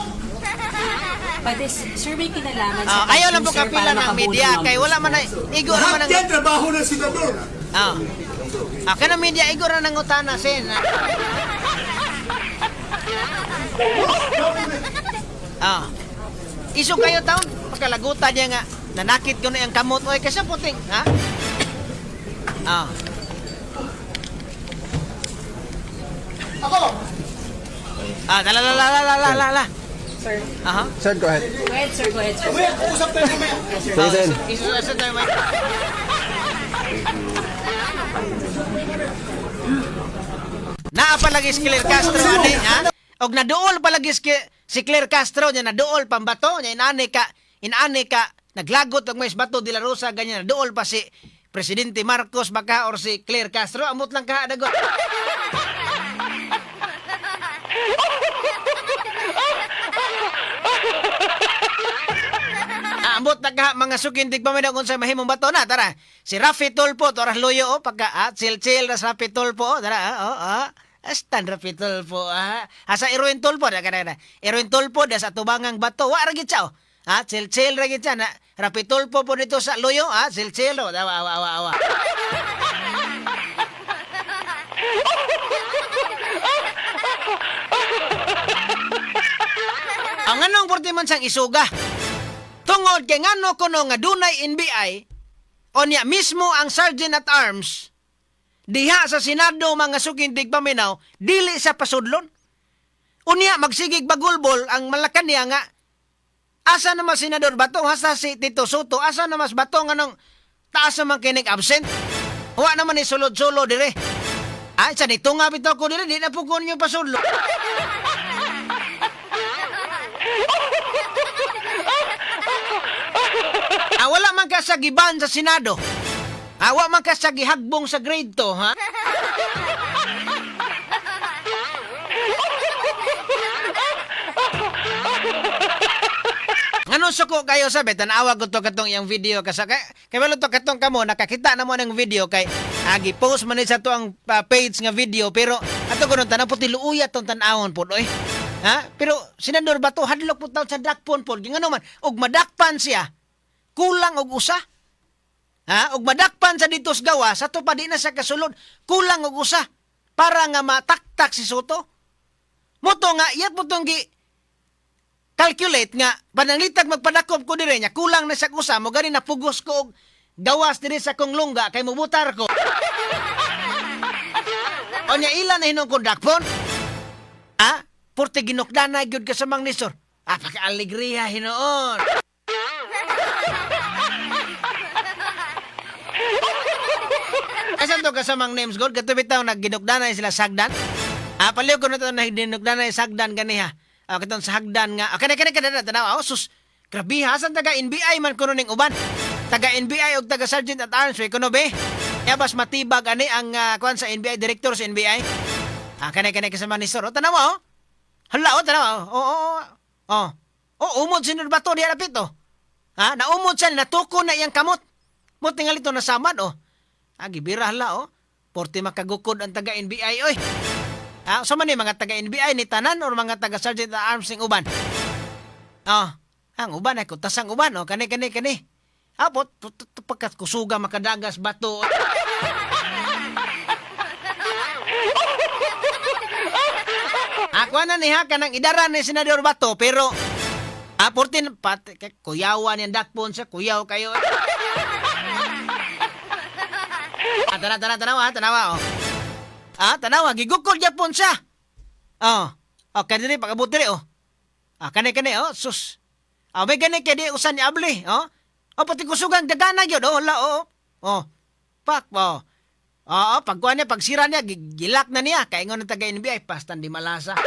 But this, sir, may kinalaman sa Ayaw lang po sir, kapila para ng makabuo media ng kay wala man na igo naman Lahat ang yan trabaho ng senador. Kanang media igo ra nang utana sen. Iso kayo taon pagkalagutan niya nga nanakit ko na yung kamot oy kasi puting ha. Ako, La la la la la la la la. Sir. Aha. Sir, go ahead. Go ahead, sir. Go ahead, sir. Mamaya, usap tayo mamaya. Sige, Sen. Iso iso tayo may. Naa palagi si Claire Castro ani ha. Og naduol palagi si Claire Castro niya, naduol pambato niya inani ka. Inaani ka naglagot og mais Bato de la Rosa ganyan, duol pa si Presidente Marcos baka or si Claire Castro, amot lang ka dagot. Ambot na ka mga sukindig paminaw kung sa mahimong bato na, tara. Si Rafi Tulfo, toras luyo, oh, pagka, chill chill na si Rafi Tulfo, oh, tara, oh, ah. Astan Rafi Tulfo, ah. Asa Erwin Tulfo, da, kada, kada. Erwin Tulfo, da sa tubangang bato, wa, ragit siya, oh. Ah, chill chill ragit siya, na. Rafi Tulfo po nito sa luyo, ah, chill chill, oh, awa, awa, awa, awa. Ang anong porti man siyang isuga? Tungod kay ngano kuno nga dunay NBI o niya mismo ang Sergeant at Arms diha sa Senado, mga sukindig paminaw, dili sa pasudlon. Unya magsigig bagulbol ang Malacanang nga asa naman Senador Bato, hasta si Tito Sotto, asa naman Bato, nganong taas naman kinig absent? Wa naman ni sulod-sulo dire. Ay, sa nito nga bitaw ko dire, di na po ko ninyo pasudlo. Ah, wala man ka sa giban sa Senado. Ah, wa man ka sa gihagbong sa grade 2, ha? Ngano suko kayo sabi, tanawa ko to katong iyang video kasi kay kay wala to katong kamo nakakita na mo ng video kay agi post man ni sa to ang page nga video, pero ato kuno tanan puti luuya tong tan-awon pod oy. Ha? Pero Senador Bato hadlok pud taon sa dakpon pod. Ngano man og madakpan siya kulang og usa. Ha? Og madakpan sa dito sa gawas, ato pa di na sa kasulod, kulang og usa para nga mataktak si Sotto. Moto nga iyat mo tong gi calculate nga pananglitag magpadakop ko dire nya kulang na sa usa mo gani napugos ko og gawas diri sa kong lungga kay mubutar ko. Onya ila na hinong kong dakpon. Ha? Porte ginukdanay gyud ka sa mang nisor. Ah, paka-alegriya hinuon. Asan to kasamang names god? Kato bitaw nagginukdanay sila sagdan. Ah, paliw ko na to nagginukdanay sagdan ganiha. Ah, katong sa hagdan nga. Ah, kani kani kani tanaw. Oh, sus. Grabe ha, asan taga NBI man kuno ning uban. Taga NBI og taga Sergeant at Arms we kuno be. Yabas matibag ani ang kuan sa NBI, director sa NBI. Ah, kani kani kasama ni sir. Oh, tanawa oh. Hala oh, tanawa oh. Oh, oh, oh. Oh. Oh, umod si Bato diha lapit oh. Ha, naumod siya, natuko na iyang kamot. Mo tingali to nasamad oh. Ah, gibira hala oh. Porte makagukod ang taga NBI oy. Ah, so man ni mga taga NBI ni tanan or mga taga Sergeant at Arms ning uban? Oh, ang uban ay kutasang uban oh, kani kani kani. Ah, pot pagkat kusuga makadagas Bato. Ako na ni ha kanang idara ni Senador Bato pero ah, portin pat kuyawan yang dakpon sa kuyaw kayo. Ah, tanawa, tanawa, tanawa, tanawa, oh. Ah, tanawa, gigukol japon siya. Oh, oh, kani pag-abot diri, oh. Ah, kani, kani, oh, sus. Ah, may gani kay di usan ni abli, oh. Oh, pati kusugang dagana gyud, oh, hala, oh. Oh, pak, oh. Oo, pagkuha niya, pagsira niya, gilak na niya. Kaingon ng taga NBI, pastan di malasa.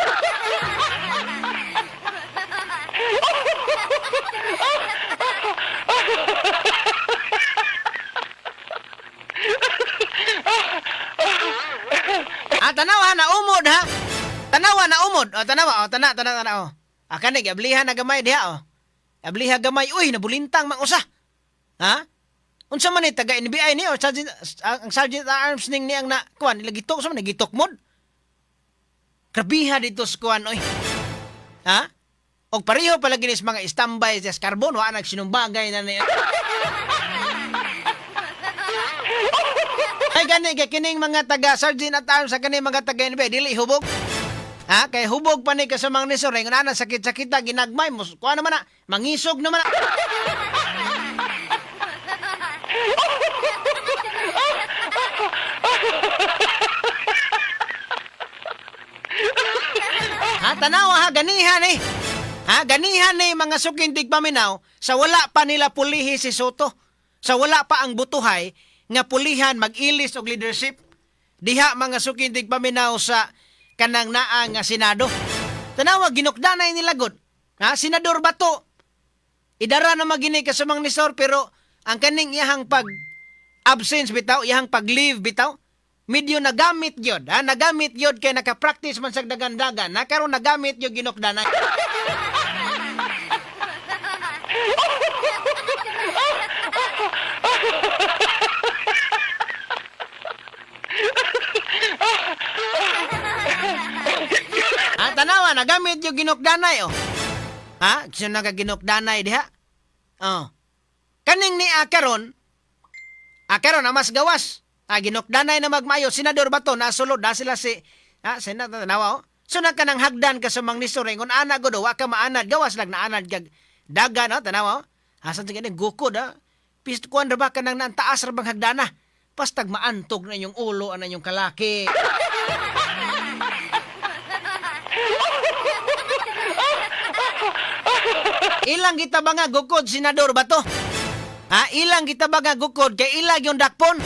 Ah, tanawa na umod ha. Tanawa na umod. Oh, tanawa, oh, tana, tana, tana, oh. Ah, kani ablihan na gamay diha, oh. Abliha gamay, uy, nabulintang mang usa. Ha? Unsa man ni taga NBI ni o sergeant, ang sergeant at arms ning niyang na kuan nila gitok sa man gitok mod. Grabiha dito sa kuan oy. Ha? Og pareho pala ginis mga standby sa carbon wa nagsinumbagay na ni. Ay gani kay kining mga taga sergeant at arms sa kaning mga taga NBI dili hubog. Ha? Kay hubog pa ni kasamang ni Sir, ingon ana sakit-sakita ginagmay mo. Kuan naman na, mangisog naman na. Ha, tanawa ha, ganihan eh. Ha, ganihan eh mga sukintig paminaw sa wala pa nila pulihi si Sotto. Sa wala pa ang butuhay nga pulihan mag-ilis og leadership. Diha mga sukintig paminaw sa kanang naa nga Senado. Tanawa, ginukdanay nila god. Ha, Senador Bato. Idara na magini ka sa mga nisor, pero ang kaning iyahang pag absence bitaw, iyahang pag-leave bitaw, medyo nagamit gyud, ha? Nagamit gyud kay naka-practice man sa dagan-dagan. Na karon nagamit gyud ginukdanay. Ha, tanawa, nagamit yung ginukdanay, oh. Ha? Siya nagaginukdanay diha. Oh. Kaning ni karon, karon mas gawas. Ah, ginukdanay na magmayo, Senador Bato nasulod na sila si senador, tanawa, oh. So na kanang hagdan ka sa mga nisor, ingon ana gud, wa ka maanad, gawas lang naanad kag dagan, oh, tanawa, oh. Hasan sa ganing gukod, ah. Pist kuan ra ba kanang taas ra bang hagdana? Pastag maantog na inyong ulo ana inyong kalaki. Ilang kita ba nga gukod, Senador Bato? Ha? Ilang kita ba nga gukod kay ilang yung dakpon?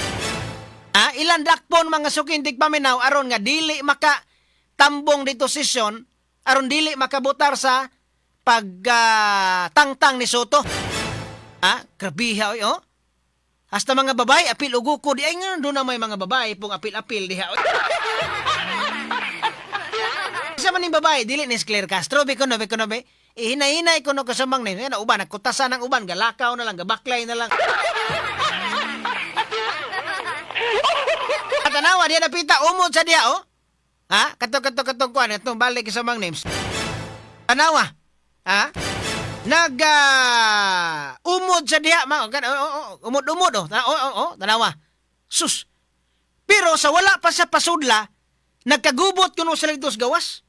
Ha? Ilang dakpon, mga sukintig paminaw, aron nga dili maka tambong dito sesyon, aron dili makabutar sa pag tangtang ni Soto. Ha? Grabiha oy, oh. Hasta mga babae apil og gukod. Ay nga doon na may mga babae pong apil-apil diha, oy. Sa man ning babae, dili ni Claire Castro, biko no, biko no, be. Ihinay-hinay ko no kasamang ni, na uban, nagkutasan ang uban, galakaw na lang, gabaklay na lang. Tanawa, diya napita, umod sa diya, oh. Ha? Kato, kato, kato, kuan, itong balik sa names. Tanawa, ha? Nag, umod sa diya, ma, oh, oh, umod, umod, oh, oh, oh, oh, tanawa. Sus. Pero sa wala pa sa pasudla, nagkagubot kuno sa dito sa gawas.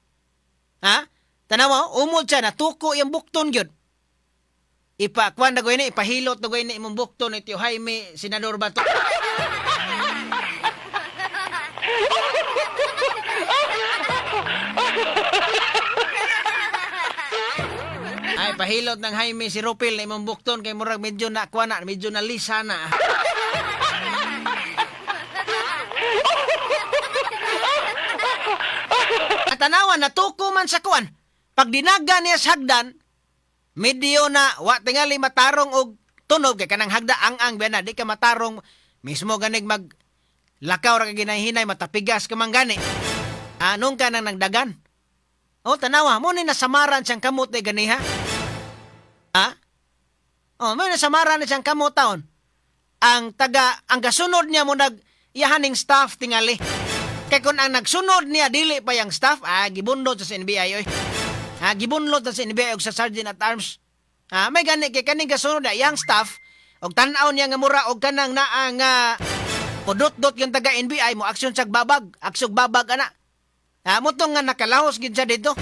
Ha? Tanawa, umod siya, natuko yung bukton gyud. Ipa, kuan na ni, ipahilot na ni imong bukton ni Tio Jaime, Senador Bato. Ay, pahilot ng Jaime si Rupil na imong bukton kay murag medyo na kuan na, medyo na lisa na. At tanawa, natuko man sa kuan. Pag dinaga niya sa hagdan, medyo na, wa tingali matarong og tunog, kay kanang hagda ang-ang, biya na, di ka matarong, mismo ganig mag lakaw ra ka ginahinay, matapigas ka man gani. Anong ka nang nagdagan? O, tanawa, mo ni nasamaran siyang kamot ni ganiha. Ha? O, mo ni nasamaran na siyang kamot taon. Ang taga, ang gasunod niya mo nag, iyahaning staff tingali. Kay kung ang nagsunod niya, dili pa yung staff, gibunlot sa NBI, oy. Ha, gibunlot sa NBI og sa Sergeant at Arms. Ha, may gani kay kaning gasunod na iyang staff, og tan-aw niya nga mura og kanang naa nga pudot-dot yung taga NBI mo aksyon sa babag, aksyon babag ana. Ha, mo nga nakalahos gid siya dito.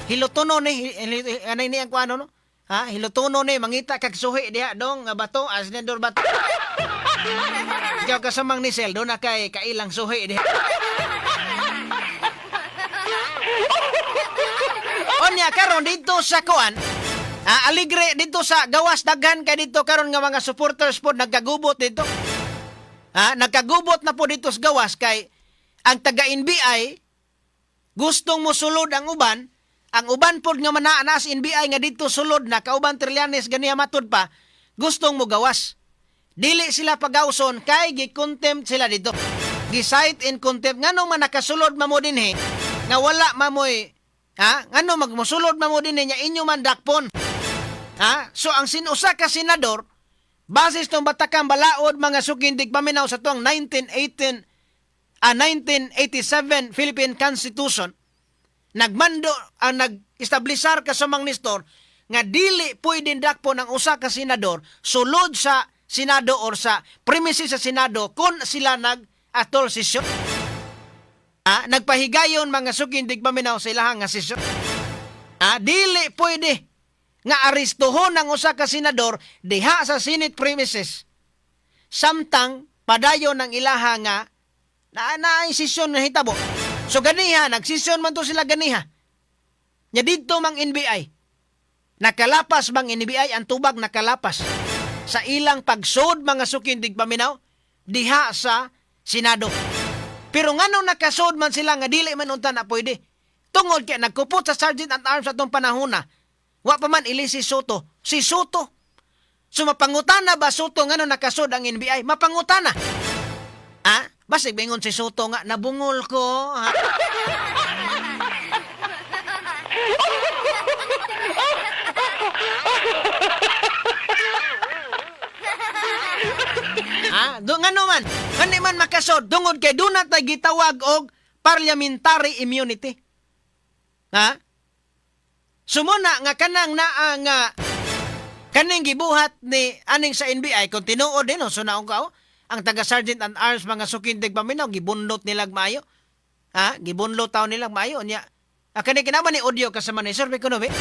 Hilotono ni anay ni ang kuano no. Ha, hilotono ni mangita kag suhi diha dong nga bato as Senador Bato. Ikaw kasamang ni Sel, doon na kay kailang suhi diha. Onya karon dito sa kuan, aligre dito sa gawas, daghan kay dito karon nga mga supporters po nagkagubot dito. Ha, nagkagubot na po dito sa gawas kay ang taga NBI gustong mosulod ang uban pod nga manaa sa NBI nga dito sulod na kauban Trillanes ganiha matud pa gustong mo gawas. Dili sila pagawson kay gi-contempt sila dito. Gi-cite in contempt nganong man nakasulod mamo dinhi nga wala mamoy, ha, ngano magmosulod mamo dinhi nya inyo man dakpon. Ha? So ang sinusa ka senador basis tong batakang balaod, mga sukindig paminaw, sa tuang 1918 1987 Philippine Constitution, nagmando ang nag-establisar ka sa mga Nestor nga dili pwedeng dakpon ang usa ka senador sulod sa Senado or sa premises sa Senado kung sila nag-atol sesyon. Ah, nagpahigayon, mga sukindig paminaw, sa ilahang nga sesyon. Ah, dili pwede nga arestuhon ang usa ka senador diha sa Senate premises samtang padayon ang ilaha nga na na sesyon na hitabo. So ganiha nagsesyon man to sila ganiha. Nya didto mang NBI. Nakalapas bang NBI ang tubag, nakalapas sa ilang pagsod, mga sukindig paminaw, diha sa Senado. Pero ngano nakasod man sila nga dili man unta na pwede? Tungod kay nagkupot sa Sergeant at Arms atong panahon na. Wa pa man ili si Soto. Si Soto. So mapangutana ba Sotto ngano nakasud ang NBI? Mapangutana. Ha? Basig bingon si Sotto nga nabungol ko. Ha? Ha? Do ngano man? Ngano man makasod tungod kay duna tay gitawag og parliamentary immunity. Ha? Sumuna nga kanang naa nga kaning gibuhat ni aning sa NBI kung tinuod din, no, so naong ka, oh, ang taga Sergeant at Arms, mga sukindig paminaw, gibunlot nilag maayo. Ha? Gibunlot taon nilag maayo nya. Ah, kani kinama ni audio kasama ni Sir Biko, no, be?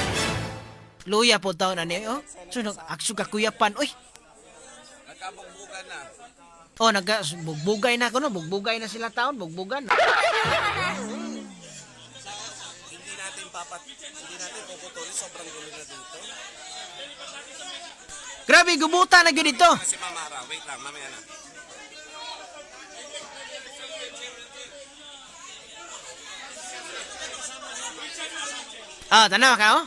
Luya po taon ani, oh. So nag aksu ka kuyapan, oy. Oh, nagka bugbugay na kuno, bugbugay na sila taon, bugbugan. Hindi natin papat hindi natin puputulin, sobrang gulo na dito. Grabe gubuta na gyud dito. Kasi Mamara, wait lang, mamaya na. Ah, tanaw ka, oh.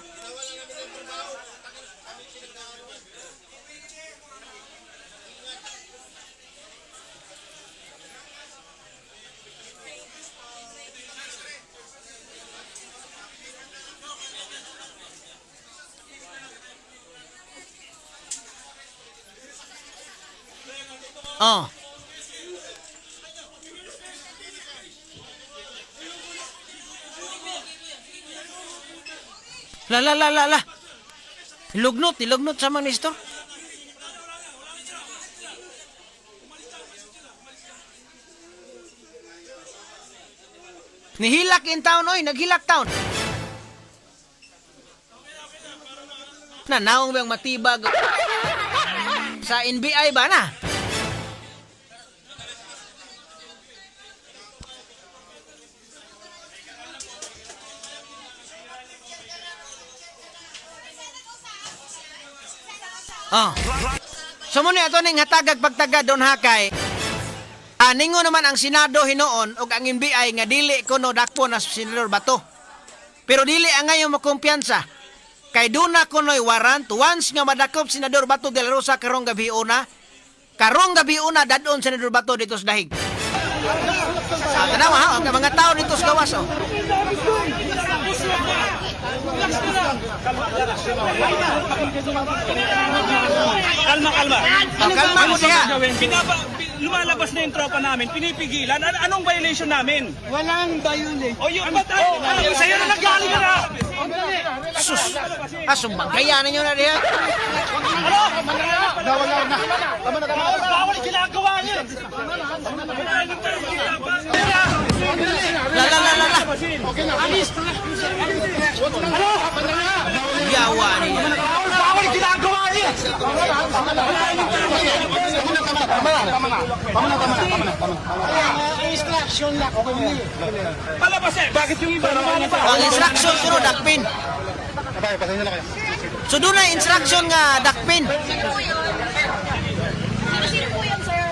Oh. La la la la la. Lugnot, ilugnot sa mga Nestor. Nihilak in town, oy, naghilak town. Na naong bang matibag sa NBI ba na? Oh. So mo ni ato ning hatagag pagtaga don hakay. Aningo naman ang Senado hinuon ug ang NBI nga dili kuno dakpo na Senador Bato. Pero dili ang ngayon makumpiyansa. Kay duna kuno'y warrant once nga madakop Senador Bato de la Rosa karong gabi una. Karong gabi una dadon Senador Bato dito sa dahig. Ah, tanawa ha, ang mga tao dito sa gawas, oh. Kalma, kalma. Oh, kalma mo siya. Lumalabas na yung tropa namin, pinipigilan. Anong violation namin? Walang violation. O yung ba't ano, sa'yo na nanggaling na! Sus. Ah, sumbagaya ninyo na diha. Bawal yung ginagawa niyo! La la la la la. Yawa niya. Bawal yung ginagawa niyo! Instruction lang. Okay. Palabas eh! Bakit yung iba lumalabas? Ang instruction kuno dakpin. So doon na instruction nga dakpin. Sino po yun? Sino-sino po yun, sir?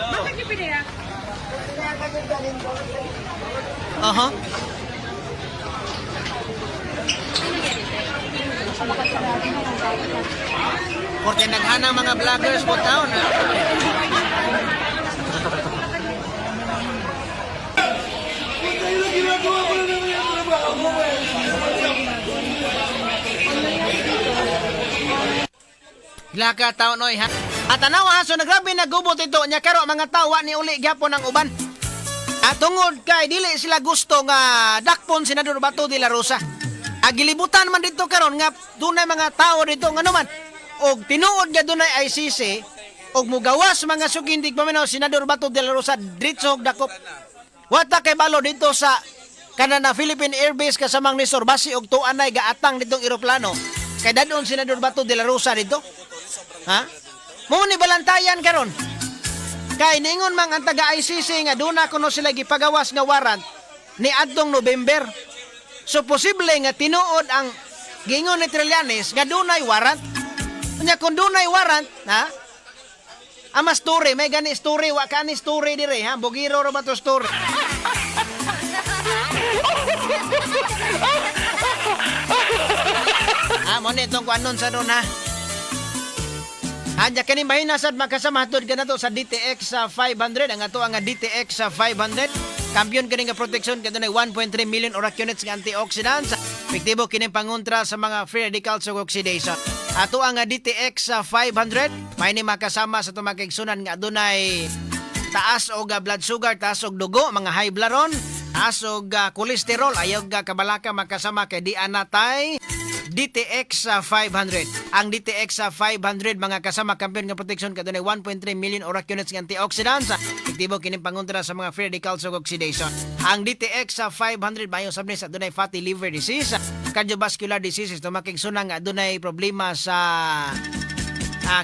Bakit niyo pinayak? Aha. Porque naghana mga vloggers po taon. Ginagawa ko na naman yung trabaho ko eh. Laka taon oy ha. At tanawa ha, so nagrabe nagubot ito nya karo mga tawa ni uli gyapon ang uban. At tungod kay dili sila gusto nga dakpon Senador Bato de la Rosa. Agilibutan man dito karon nga dunay mga tao dito nga naman og tinuod nga dunay ICC og mugawas mga sugindig paminaw Senador Bato de la Rosa diretso og dakop. Wata kay balo dito sa kana na Philippine Air Base kasamang ni Basi og tuanay gaatang ditong eroplano. Kay dadon Senador Bato de la Rosa dito. Ha? Mo ni balantayan karon. Kay ningon mang ang taga ICC nga duna kuno sila gipagawas nga warrant ni adtong November. So posible nga tinuod ang giingon ni Trillanes nga dunay warrant. Unya kung dunay warrant, ha? Ama story, may gani story, wa ka ni story dire ha, bugiro ra ba to story. Ha, mo ni itong kuanon sa ron ha. Anya kini mahina sad makasama hatod kanato sa DTX sa 500, ang ato ang DTX sa 500. Kampiyon kini nga protection kadunay 1.3 million ORAC units nga antioxidants. Epektibo kini pangontra sa mga free radicals ug oxidation. Ato ang DTX sa 500 may ni makasama sa tumakigsunan nga adunay taas og blood sugar, taas og dugo, mga high blood ron, taas og cholesterol, ayaw kabalaka makasama kay di anatay DTX sa 500. Ang DTX sa 500 mga kasama, kampiyon nga protection kadunay 1.3 million ORAC units nga antioxidants. Epektibo kini pangontra sa mga free radicals ug oxidation. Ang DTX sa 500 maayo sab ni sa adunay fatty liver disease, cardiovascular diseases, tumakigsunan nga adunay problema sa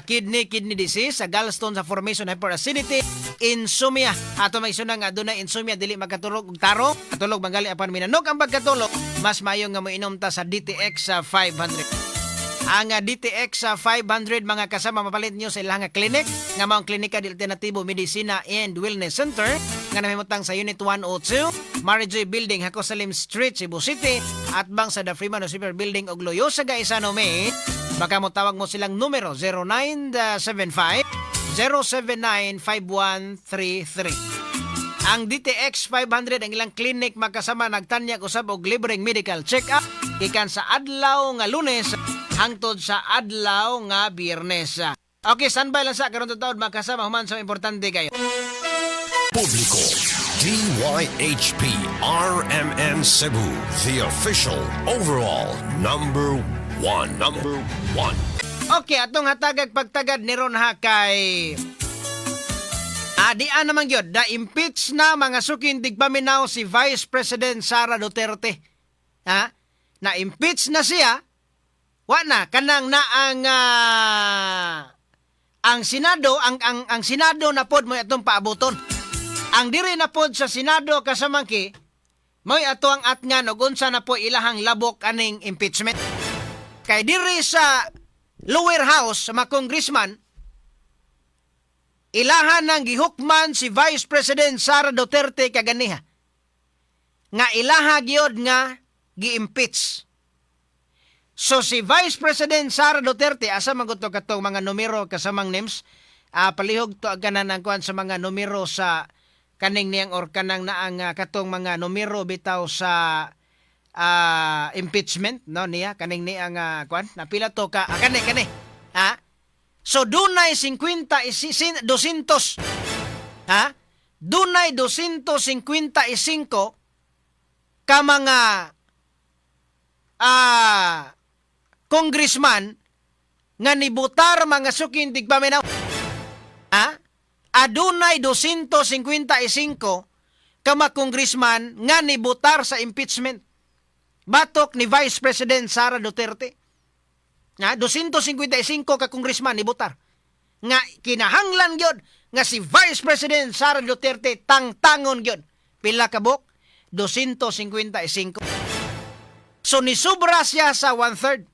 kidney disease, sa gallstone sa formation, hyperacidity, insomnia. Ato may sunang nga adunay insomnia, dili makatulog og taro, katulog mangali apan minanog ang pagkatulog, mas maayo nga moinom ta sa DTX sa 500. Ang DTX sa 500 mga kasama, mapalit niyo sa ilang clinic nga mao ang Klinika de Alternatibo Medicina and Wellness Center nga nahimutang sa Unit 102, Marijoy Building, Jacosalim Street, Cebu City, at bang sa The Freeman Super Building og Loyosa Gaisano May. Baka mo tawag mo silang numero 0975 079 5133. Ang DTX 500, ang ilang clinic makasama, nagtanyag usab og libreng medical check-up gikan sa adlaw nga Lunes hangtod sa adlaw nga Biyernes. Okay, standby lang sa karon taon makasama human sa importante kayo. Publiko. DYHP RMN Cebu, the official overall number one. Number one. Okay, atong hatagag pagtagad ni ron ha kay di naman gyud da impeach na mga sukin tigpaminaw si Vice President Sara Duterte. Ha? Na impeach na siya. Wa na kanang na ang Senado, ang Senado na pod mo atong paabuton. Ang diri na pod sa Senado kasamangki mo'y ato ang atngan og unsa na po ilahang labok aning impeachment. Kay diri sa lower house sa mga congressman, ilahan ng gihukman si Vice President Sara Duterte kaganiha nga ilaha gyud nga gi-impeach. So si Vice President Sara Duterte, asa man gud to katong mga numero kasamang names, palihog to kanan ang kuan sa mga numero sa kaning niyang or kanang naang katong mga numero bitaw sa impeachment no niya kaning niya nga kuan napila to ka kani kani ha. So dunay 50 200 ha, dunay 255 ka mga congressman nga nibutar mga sukin tigpaminaw ha. Adunay 255 ka mga congressman nga nibutar sa impeachment batok ni Vice President Sara Duterte. Nga 255 ka congressman nibutar nga kinahanglan gyud nga si Vice President Sara Duterte tangtangon gyud. Pila ka buok? 255. So nisubra siya sa one-third.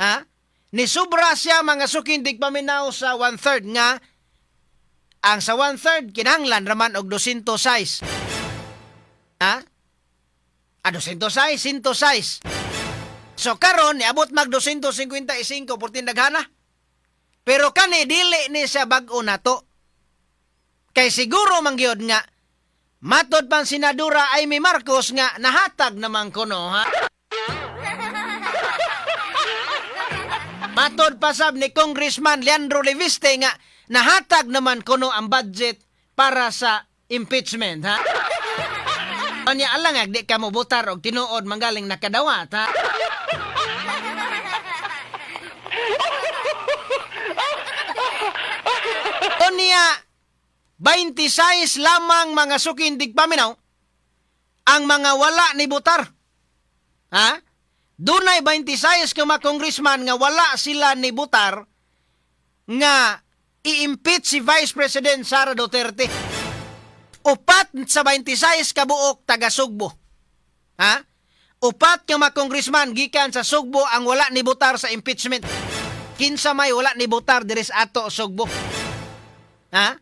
Ha? Nisubra siya mga sukin tigpaminaw sa one-third nga ang sa one-third kinahanglan raman og 206. Ha? 206, 106. So karon niabot mag 255 portin daghana. Pero kani dili ni sa bag-o nato. Kay siguro man gyud nga matod pang senadora Imee Marcos nga nahatag naman kuno ha. Matod pa sab ni Congressman Leandro Leviste nga nahatag naman kuno ang budget para sa impeachment ha. Anya alang di ka mo butar og tinuod manggaling nakadawat ha. Unya 26 lamang mga sukin tigpaminaw ang mga wala ni butar. Ha? Dunay 26 ka mga congressman nga wala sila ni butar nga i-impeach si Vice President Sara Duterte. 4 sa 26 kabuok taga Sugbo. Ha? 4 ka mga congressman gikan sa Sugbo ang wala ni butar sa impeachment. Kinsa may wala ni butar diri sa ato Sugbo? Ha?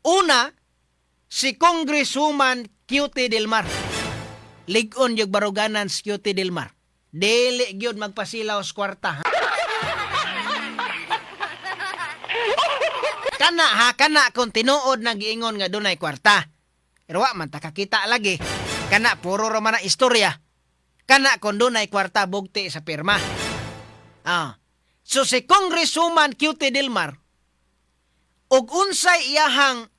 Una, si Congresswoman Cutie Del Mar. Lig-on yung baruganan si Cutie Del Mar. Dili gyud magpasilaw sa kwarta. Ha? Kana ha, kana kung tinuod na giingon nga dunay kwarta. Pero wa man ta kakita lagi. Kana puro ra man na istorya. Kana kung dunay kwarta bugti sa pirma. Ah. So si Congresswoman Cutie Delmar og unsay iyahang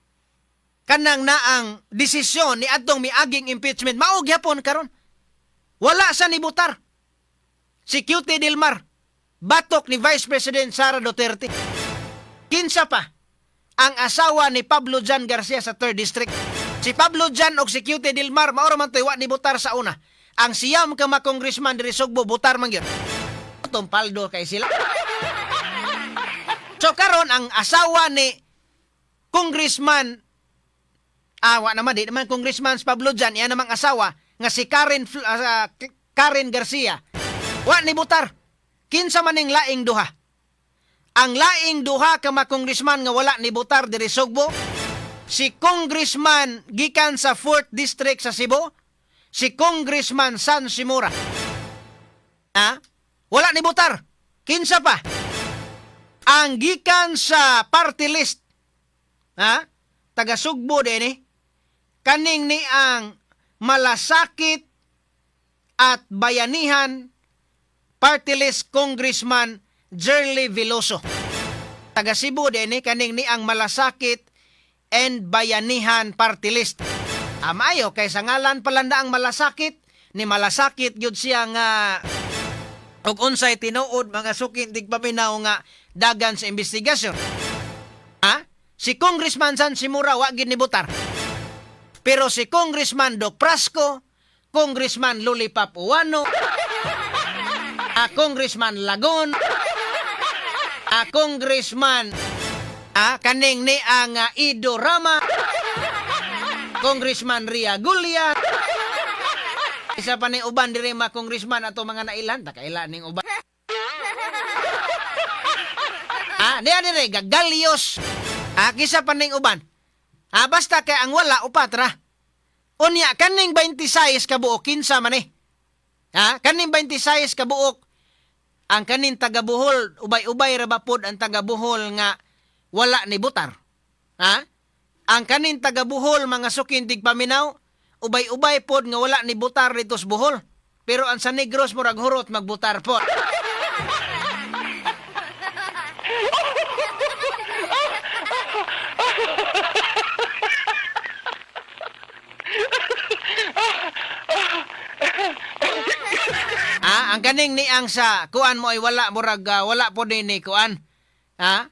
kanang naang desisyon ni adtong miaging impeachment, mao gyapon karon. Wala sa nibutar. Si Cutie Delmar, batok ni Vice President Sara Duterte. Kinsa pa ang asawa ni Pablo Jan Garcia sa 3rd District. Si Pablo Jan og si Cutie Delmar mao ra man to'y wa nibutar sa una. Ang siyam ka mga congressman diri Sugbo butar man gyud. Tumpaldo kay sila. So karon ang asawa ni Congressman, wa naman, di naman Congressman si Pablo Jan, iya namang asawa nga si Karen Garcia. Wa ni butar. Kinsa man ning laing duha? Ang laing duha ka mga congressman nga wala ni butar diri Sugbo, si Congressman gikan sa 4th District sa Cebu, si Congressman San Simura. Ha? Wala ni butar. Kinsa pa? Ang gikan sa party list, ha? Taga Sugbo din eh. Kaning ni ang Malasakit at Bayanihan Party List Congressman Jerly Veloso. Taga Cebu din eh, kaning ni ang Malasakit and Bayanihan Party List. Amayo kay sa ngalan palanda ang Malasakit, ni Malasakit gyud siya nga og unsay tinuod, mga sukin tigpaminaw, nga dagan sa investigasyon. Ha? Si Congressman San Simura wa gid ni butar. Pero si Congressman Doc Frasco, Congressman Lollipop Uwano, Congressman Lagon, Congressman kaning ni ang Ido Rama, Congressman Ria Gulia, isa pa ni uban diri mga congressman ato mga nailan, ta kaila ning uban. Diya dire Gagalios. Kisa pa ning uban. Basta kay ang wala upat ra. Unya kaning 26 ka buok, kinsa man eh? Ha? Kaning 26 ka buok, ang kaning taga Bohol, ubay-ubay ra ba pod ang taga Bohol nga wala ni butar? Ha? Ang kaning taga Bohol, mga sukin tigpaminaw, ubay-ubay pod nga wala ni butar dito sa Bohol. Pero ang sa Negros murag hurot magbutar pod. Ang kaning ni ang sa kuan mo ay wala, murag wala po din ni kuan. Ha?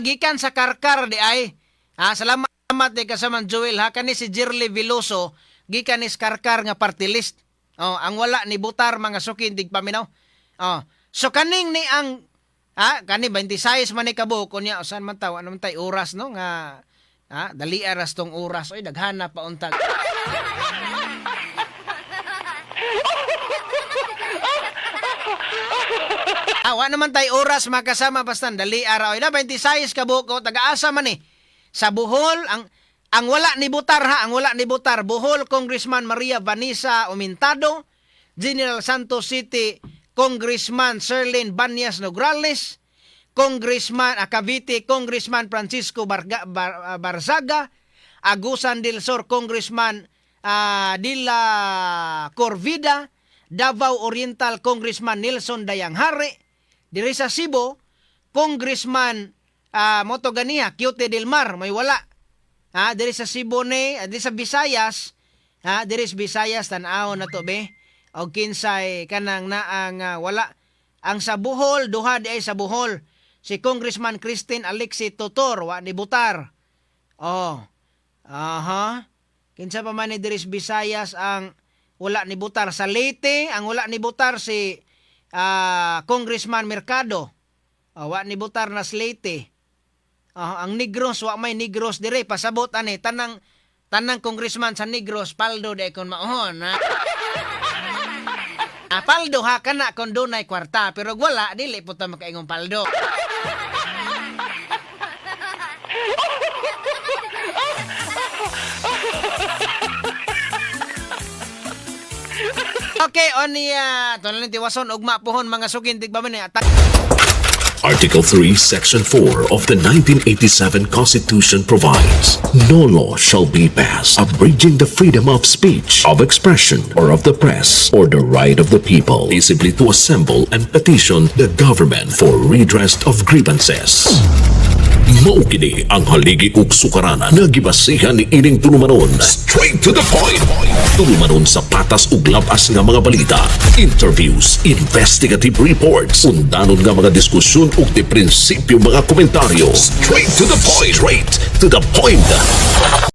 Gikan sa Karkar di ay. Ha, salamat di kasaman Joel ha, kani si Jirly Veloso gikan ni Karkar nga party list. Oh, ang wala ni butar, mga sukin tigpaminaw. Oh, so kaning ni ang kani 26 man ni kabuok unya usan man taw, ano man tay oras no nga dali aras tong oras, oy, daghana pa untag. Wa naman tay oras makasama, basta dali ara oy na 26 ka buok o taga-asa man eh. Sa Bohol ang wala ni butar ha, ang wala ni butar Bohol Congressman Maria Vanessa Omintado, General Santos City Congressman Sherlyn Banyas Nograles, Congressman Cavite Congressman Francisco Barzaga, Agusan del Sur Congressman Dila Corvida, Davao Oriental Congressman Nelson Dayanghari, diri sa Cebu Congressman moto ganiha Cutie Del Mar may wala. Ha, diri sa Cebu ni, diri sa Visayas, ha, diri sa Visayas tan-awon na to be. Og kinsay kanang naang wala. Ang sa Bohol, duha di ay sa Bohol. Si Congressman Christine Alexi Totor wa ni butar. Oh. Aha. Kinsa pa man ni diri sa Visayas ang wala ni butar? Sa Leyte, ang wala ni butar si Congressman Mercado. Oh, wa ni butar na sa Leyte. Ang Negros, wa may Negros dire, pasabot ani tanang tanang congressman sa Negros paldo di kon maohon ha. Paldo ha, kana kon dunay kwarta, pero wala dili po ta makaingong paldo. Okay, on niya. Ito na lang tiwason, ugma pohon mga sukin, tigpaminaw. Article 3, Section 4 of the 1987 Constitution provides, "No law shall be passed abridging the freedom of speech, of expression, or of the press, or the right of the people peaceably to assemble and petition the government for redress of grievances." Mao kini ang haligi ug sukaranan nga gibasihan ni ining tulumanon. Straight to the point. Tulumanon sa patas ug labas nga mga balita, interviews, investigative reports, undanon nga mga diskusyon ug di prinsipyo mga komentaryo. Straight to the point. Straight to the point.